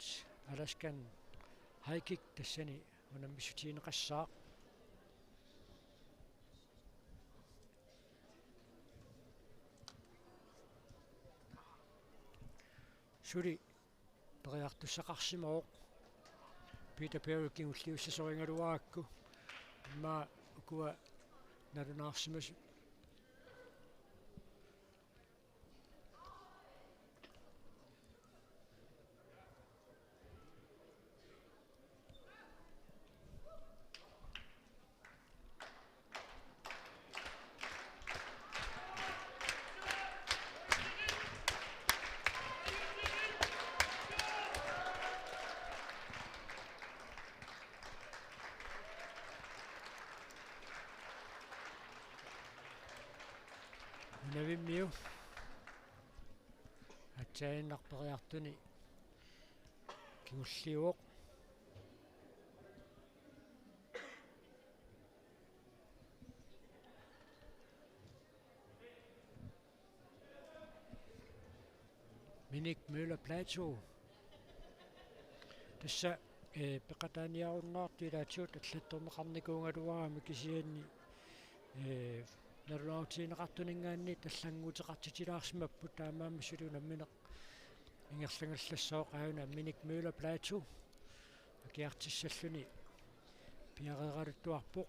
Alaskan High Kick tassani unammissutigineqassaaq. Suli periartussaqarsimavoq. Peter Perry kingulliussasorigaluarakku. Immaqa ukua nalunaarsimasut. Unavimmiu aatsaannaq periartuni kingulliuvoq. Minik Møller Platou. Tassa, eh, peqataaniarunnaartut ilaatigut allattorneqarnikuugaluarami kisianni, eh, nalunaarutigineqartuninngaanniit allannguuteqartitilaarsimapput, taamaammat suli unammineq ingerlagallassooq. Aajuna Minik Møller Platou akiartissalluni piareeraluttuarpoq.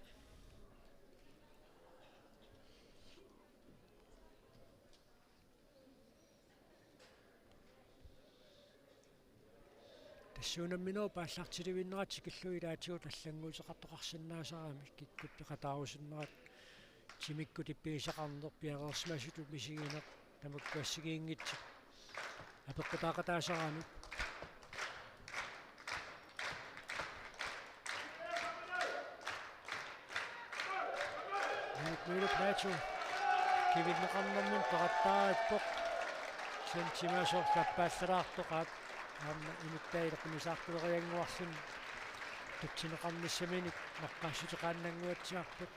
Tassa unamminerup aallartilivinnerat tikillugu ilaatigut allannguuteqartoqarsinnaasarami, kikkut peqataarusunnerat timikkut ippigisaqarneq, piareersimasutut misigineq, tamakku assigiinngitsut apeqqutaaqataasarami. Minik Møller Platou kivinneqarnermut peqattaarippoq. Sen timasoorlu appaallalaartoq, aamma inuttaat ileqqumisaartuleriannguarluni tutsineqarnissaminik naqqaassuteqaannannguatsiarput.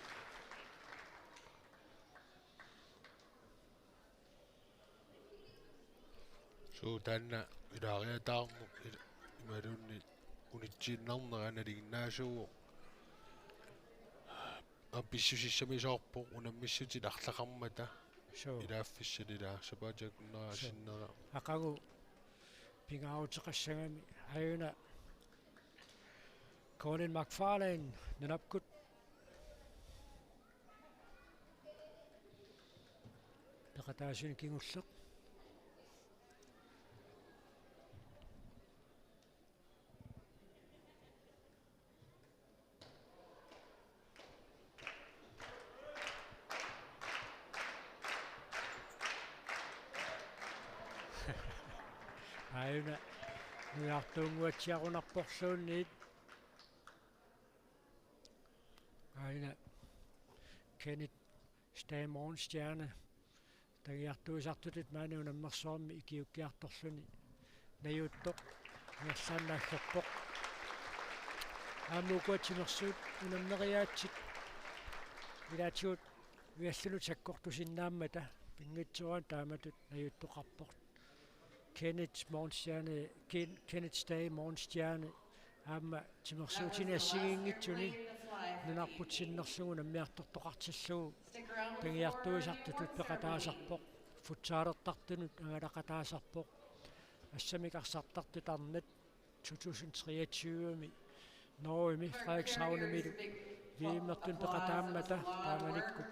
Suu, taanna ilaariataarneq il-, imaluunniit unitsiinnarnera nalinginnaasuuvoq. Aamma pissusissamisoorpoq unammissutit arlaqarmata. Suu. Ilaaffissat ilaa sapaatip akunnera. Suu. Sinnera. Aqagu pingaaruteqassagami, aajuna Colin McFarlane nunarput. Peqataasunik kingulleq. Aajuna nujartuunnguatsiarunarporluunniit. Aajuna Kenneth Stage Morgenstjerne. Tagiartuisartutut maani unammersuarmi ikiukkiartorluni najuuttoq ingerlaannaallerpoq. Aamma ukua timersuut unammeriaatsit ilaatigut ujallinut sakkortusinnaammata pinngitsoorani taamatut najuuttoqarpoq. Kenneth Morgenstjerne, Ken-, Kenneth Stage Morgenstjerne, aamma timersuutini assigiinngitsuni nunarput sinnerlugu unammiartortoqartillugu tagiartuisartutut peqataasarpoq, futsalertartunut angalaqataasarpoq, assammik arsartartut arnat to tusind treogtyve-mi Norgemi Frederikshavnimilu V M-ertut peqataammata taamanikkut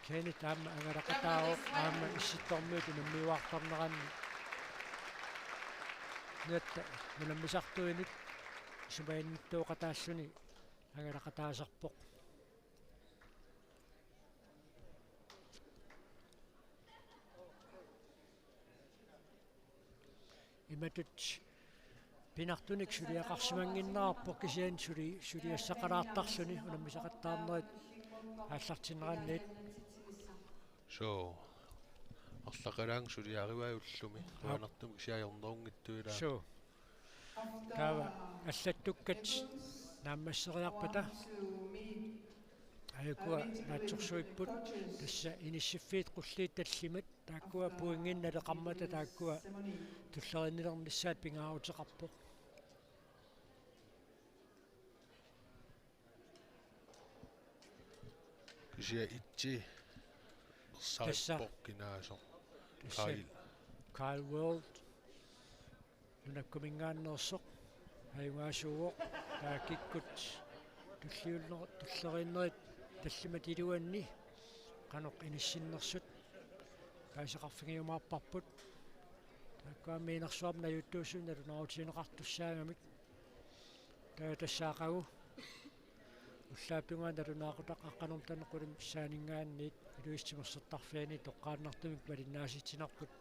Kenneth aamma angalaqataavoq aamma Issittormiut unammiuaartarneranni. Nunatta unammisartuinut isumaginnittuuqataalluni angalaqataasarpoq. Imatut pinartunik suliaqarsimannginnarpoq kisianni suli-, suliassaqalaartarluni unammisaqattaarnerit aallartinneranniit. So. Arlaqalaaq suliarivai ullumi. Aap. Qujanartumik kisianni ajornerunngitsuugaluarluni. Suu. Taava allattukkat naammasseriarpata ajukua naatsorsuipput, tassa inissiffiit qulliit tallimat taakkua pointinik naleqarmata taakkua tulleriinnilernissaat pingaaruteqarpoq. Kisianni itsi. Tassa. Saippoq kinaasoq. Tassa. Kyle. Kyle World. Nunakkuminngaanneersoq. Ajugaasuuvoq. Taava kikkut. Tulliunner-, tulleriinnerit tallimat iluanni. Qanoq inissinnersut. Paasisaqarfigiumaarparput. Taakkua aamma inersuarmi najuuttuusut nalunaarutigineqartussaagamik. Taava tassa aqagu ullaap tungaanut nalunaaqutaq aqqaneq-marlunut qulimissaaninngaanniit Ilulissat timersortarfianit toqqaannartumik malinnaasitsinerput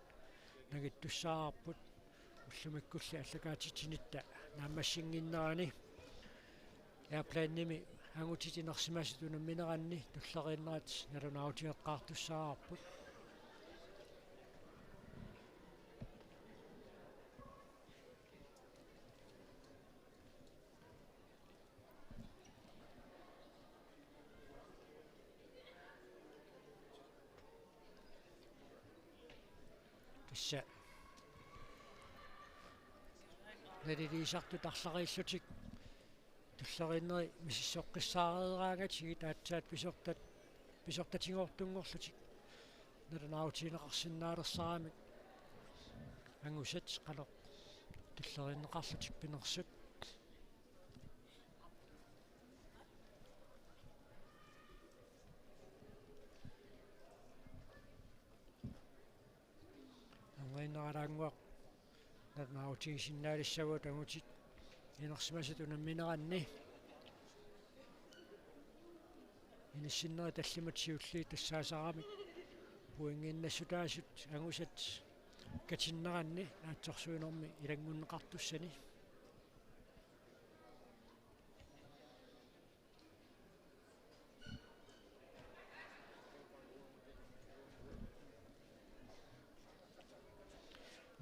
nangittussaavarput, ullumikkulli aallakaatitsinitta naammassinnginnerani airplanimi angutit inersimasut unammineranni tulleriinnerat nalunaarutigeqqaartussaavarput. Tassa naliliisartut arlariillutik tulleriinneri misissoqqissaareraangatigit aatsaat pisortat, pisortatigoortunngorlutik nalunaarutigineqarsinnaalersaramik angusat qanoq tulleriinneqarlutik pinersut. Anguniaralaannguaq nalunaarutigisinnaalissagutsigu angutit inersimasut unammineranni. Inissinnerit tallimat siulliit tassaasaramik pointiinnassutaasut angusat katinneranni naatsorsuinermi ilanngunneqartussani.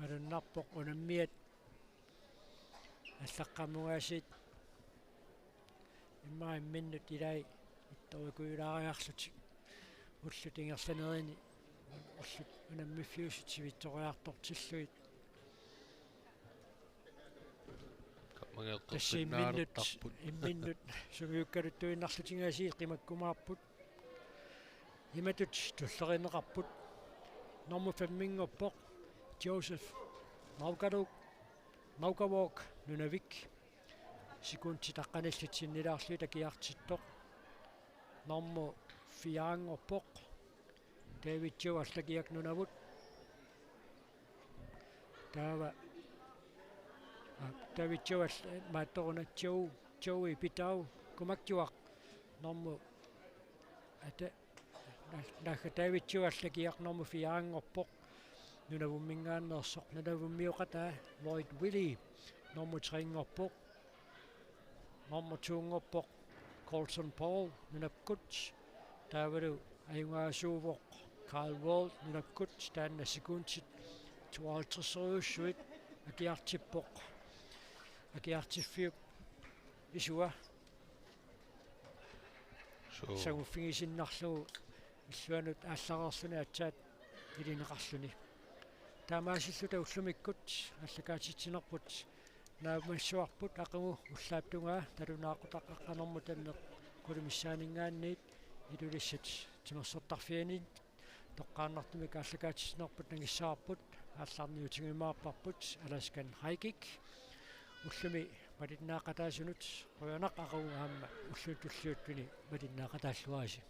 Malunnarpoq unammiat allaqqammungaasiit immaqa imminnut ilai ittorikuulaariarlutik ullut ingerlanerini ullut unammiffiusut sivitsoriartortillugit. Tassa imminnut, imminnut sungiukkaluttuinnarlutik angusat qimakkumaarput. Imatut tulleriinneqarput. Normu femminngorpoq Joseph Naukaluk, Naukavok Nunavik. Sekundit aqqanillit sinnilaarlugit akiartittoq. Normu fireanngorpoq David Joe Allakiaq Nunavut. Taava, aa, David Joe All-, maattoruna Joe, Joey Pitau Kumakjuaq normu, ata, na-, naagga David Joe Allakiaq normu fireanngorpoq. Nunavumminngaanneersoq, Nunavummioqataa Lloyd Willy normu trinngorpoq. Normu toonngorpoq Colson Paul Nunakkut. Taavalu ajugaasuuvoq Kyle Wall Nunakkut, taanna sekundit tooghalvtredserujussuit akiartippoq. Akiartiffiup isua. Suu. Saguffigisinnarlugu illuanut aallareerluni aatsaat ilineqarluni. Taamaasilluta ullumikkut aallakaatitsinerput naammassivarput aqagu ullaap tungaa nalunaaqutaq aqqaneq-marlunut qulimissaaninngaanniit Ilulissat timersortarfianit toqqaannartumik aallakaatitsinerput nangissavarput, aallarniutigiumaarparput Alaskan High Kick. Ullumi malinnaaqataasunut qujanaq aqagu aamma ulluni tulliuttuni malinnaaqataalluarisi.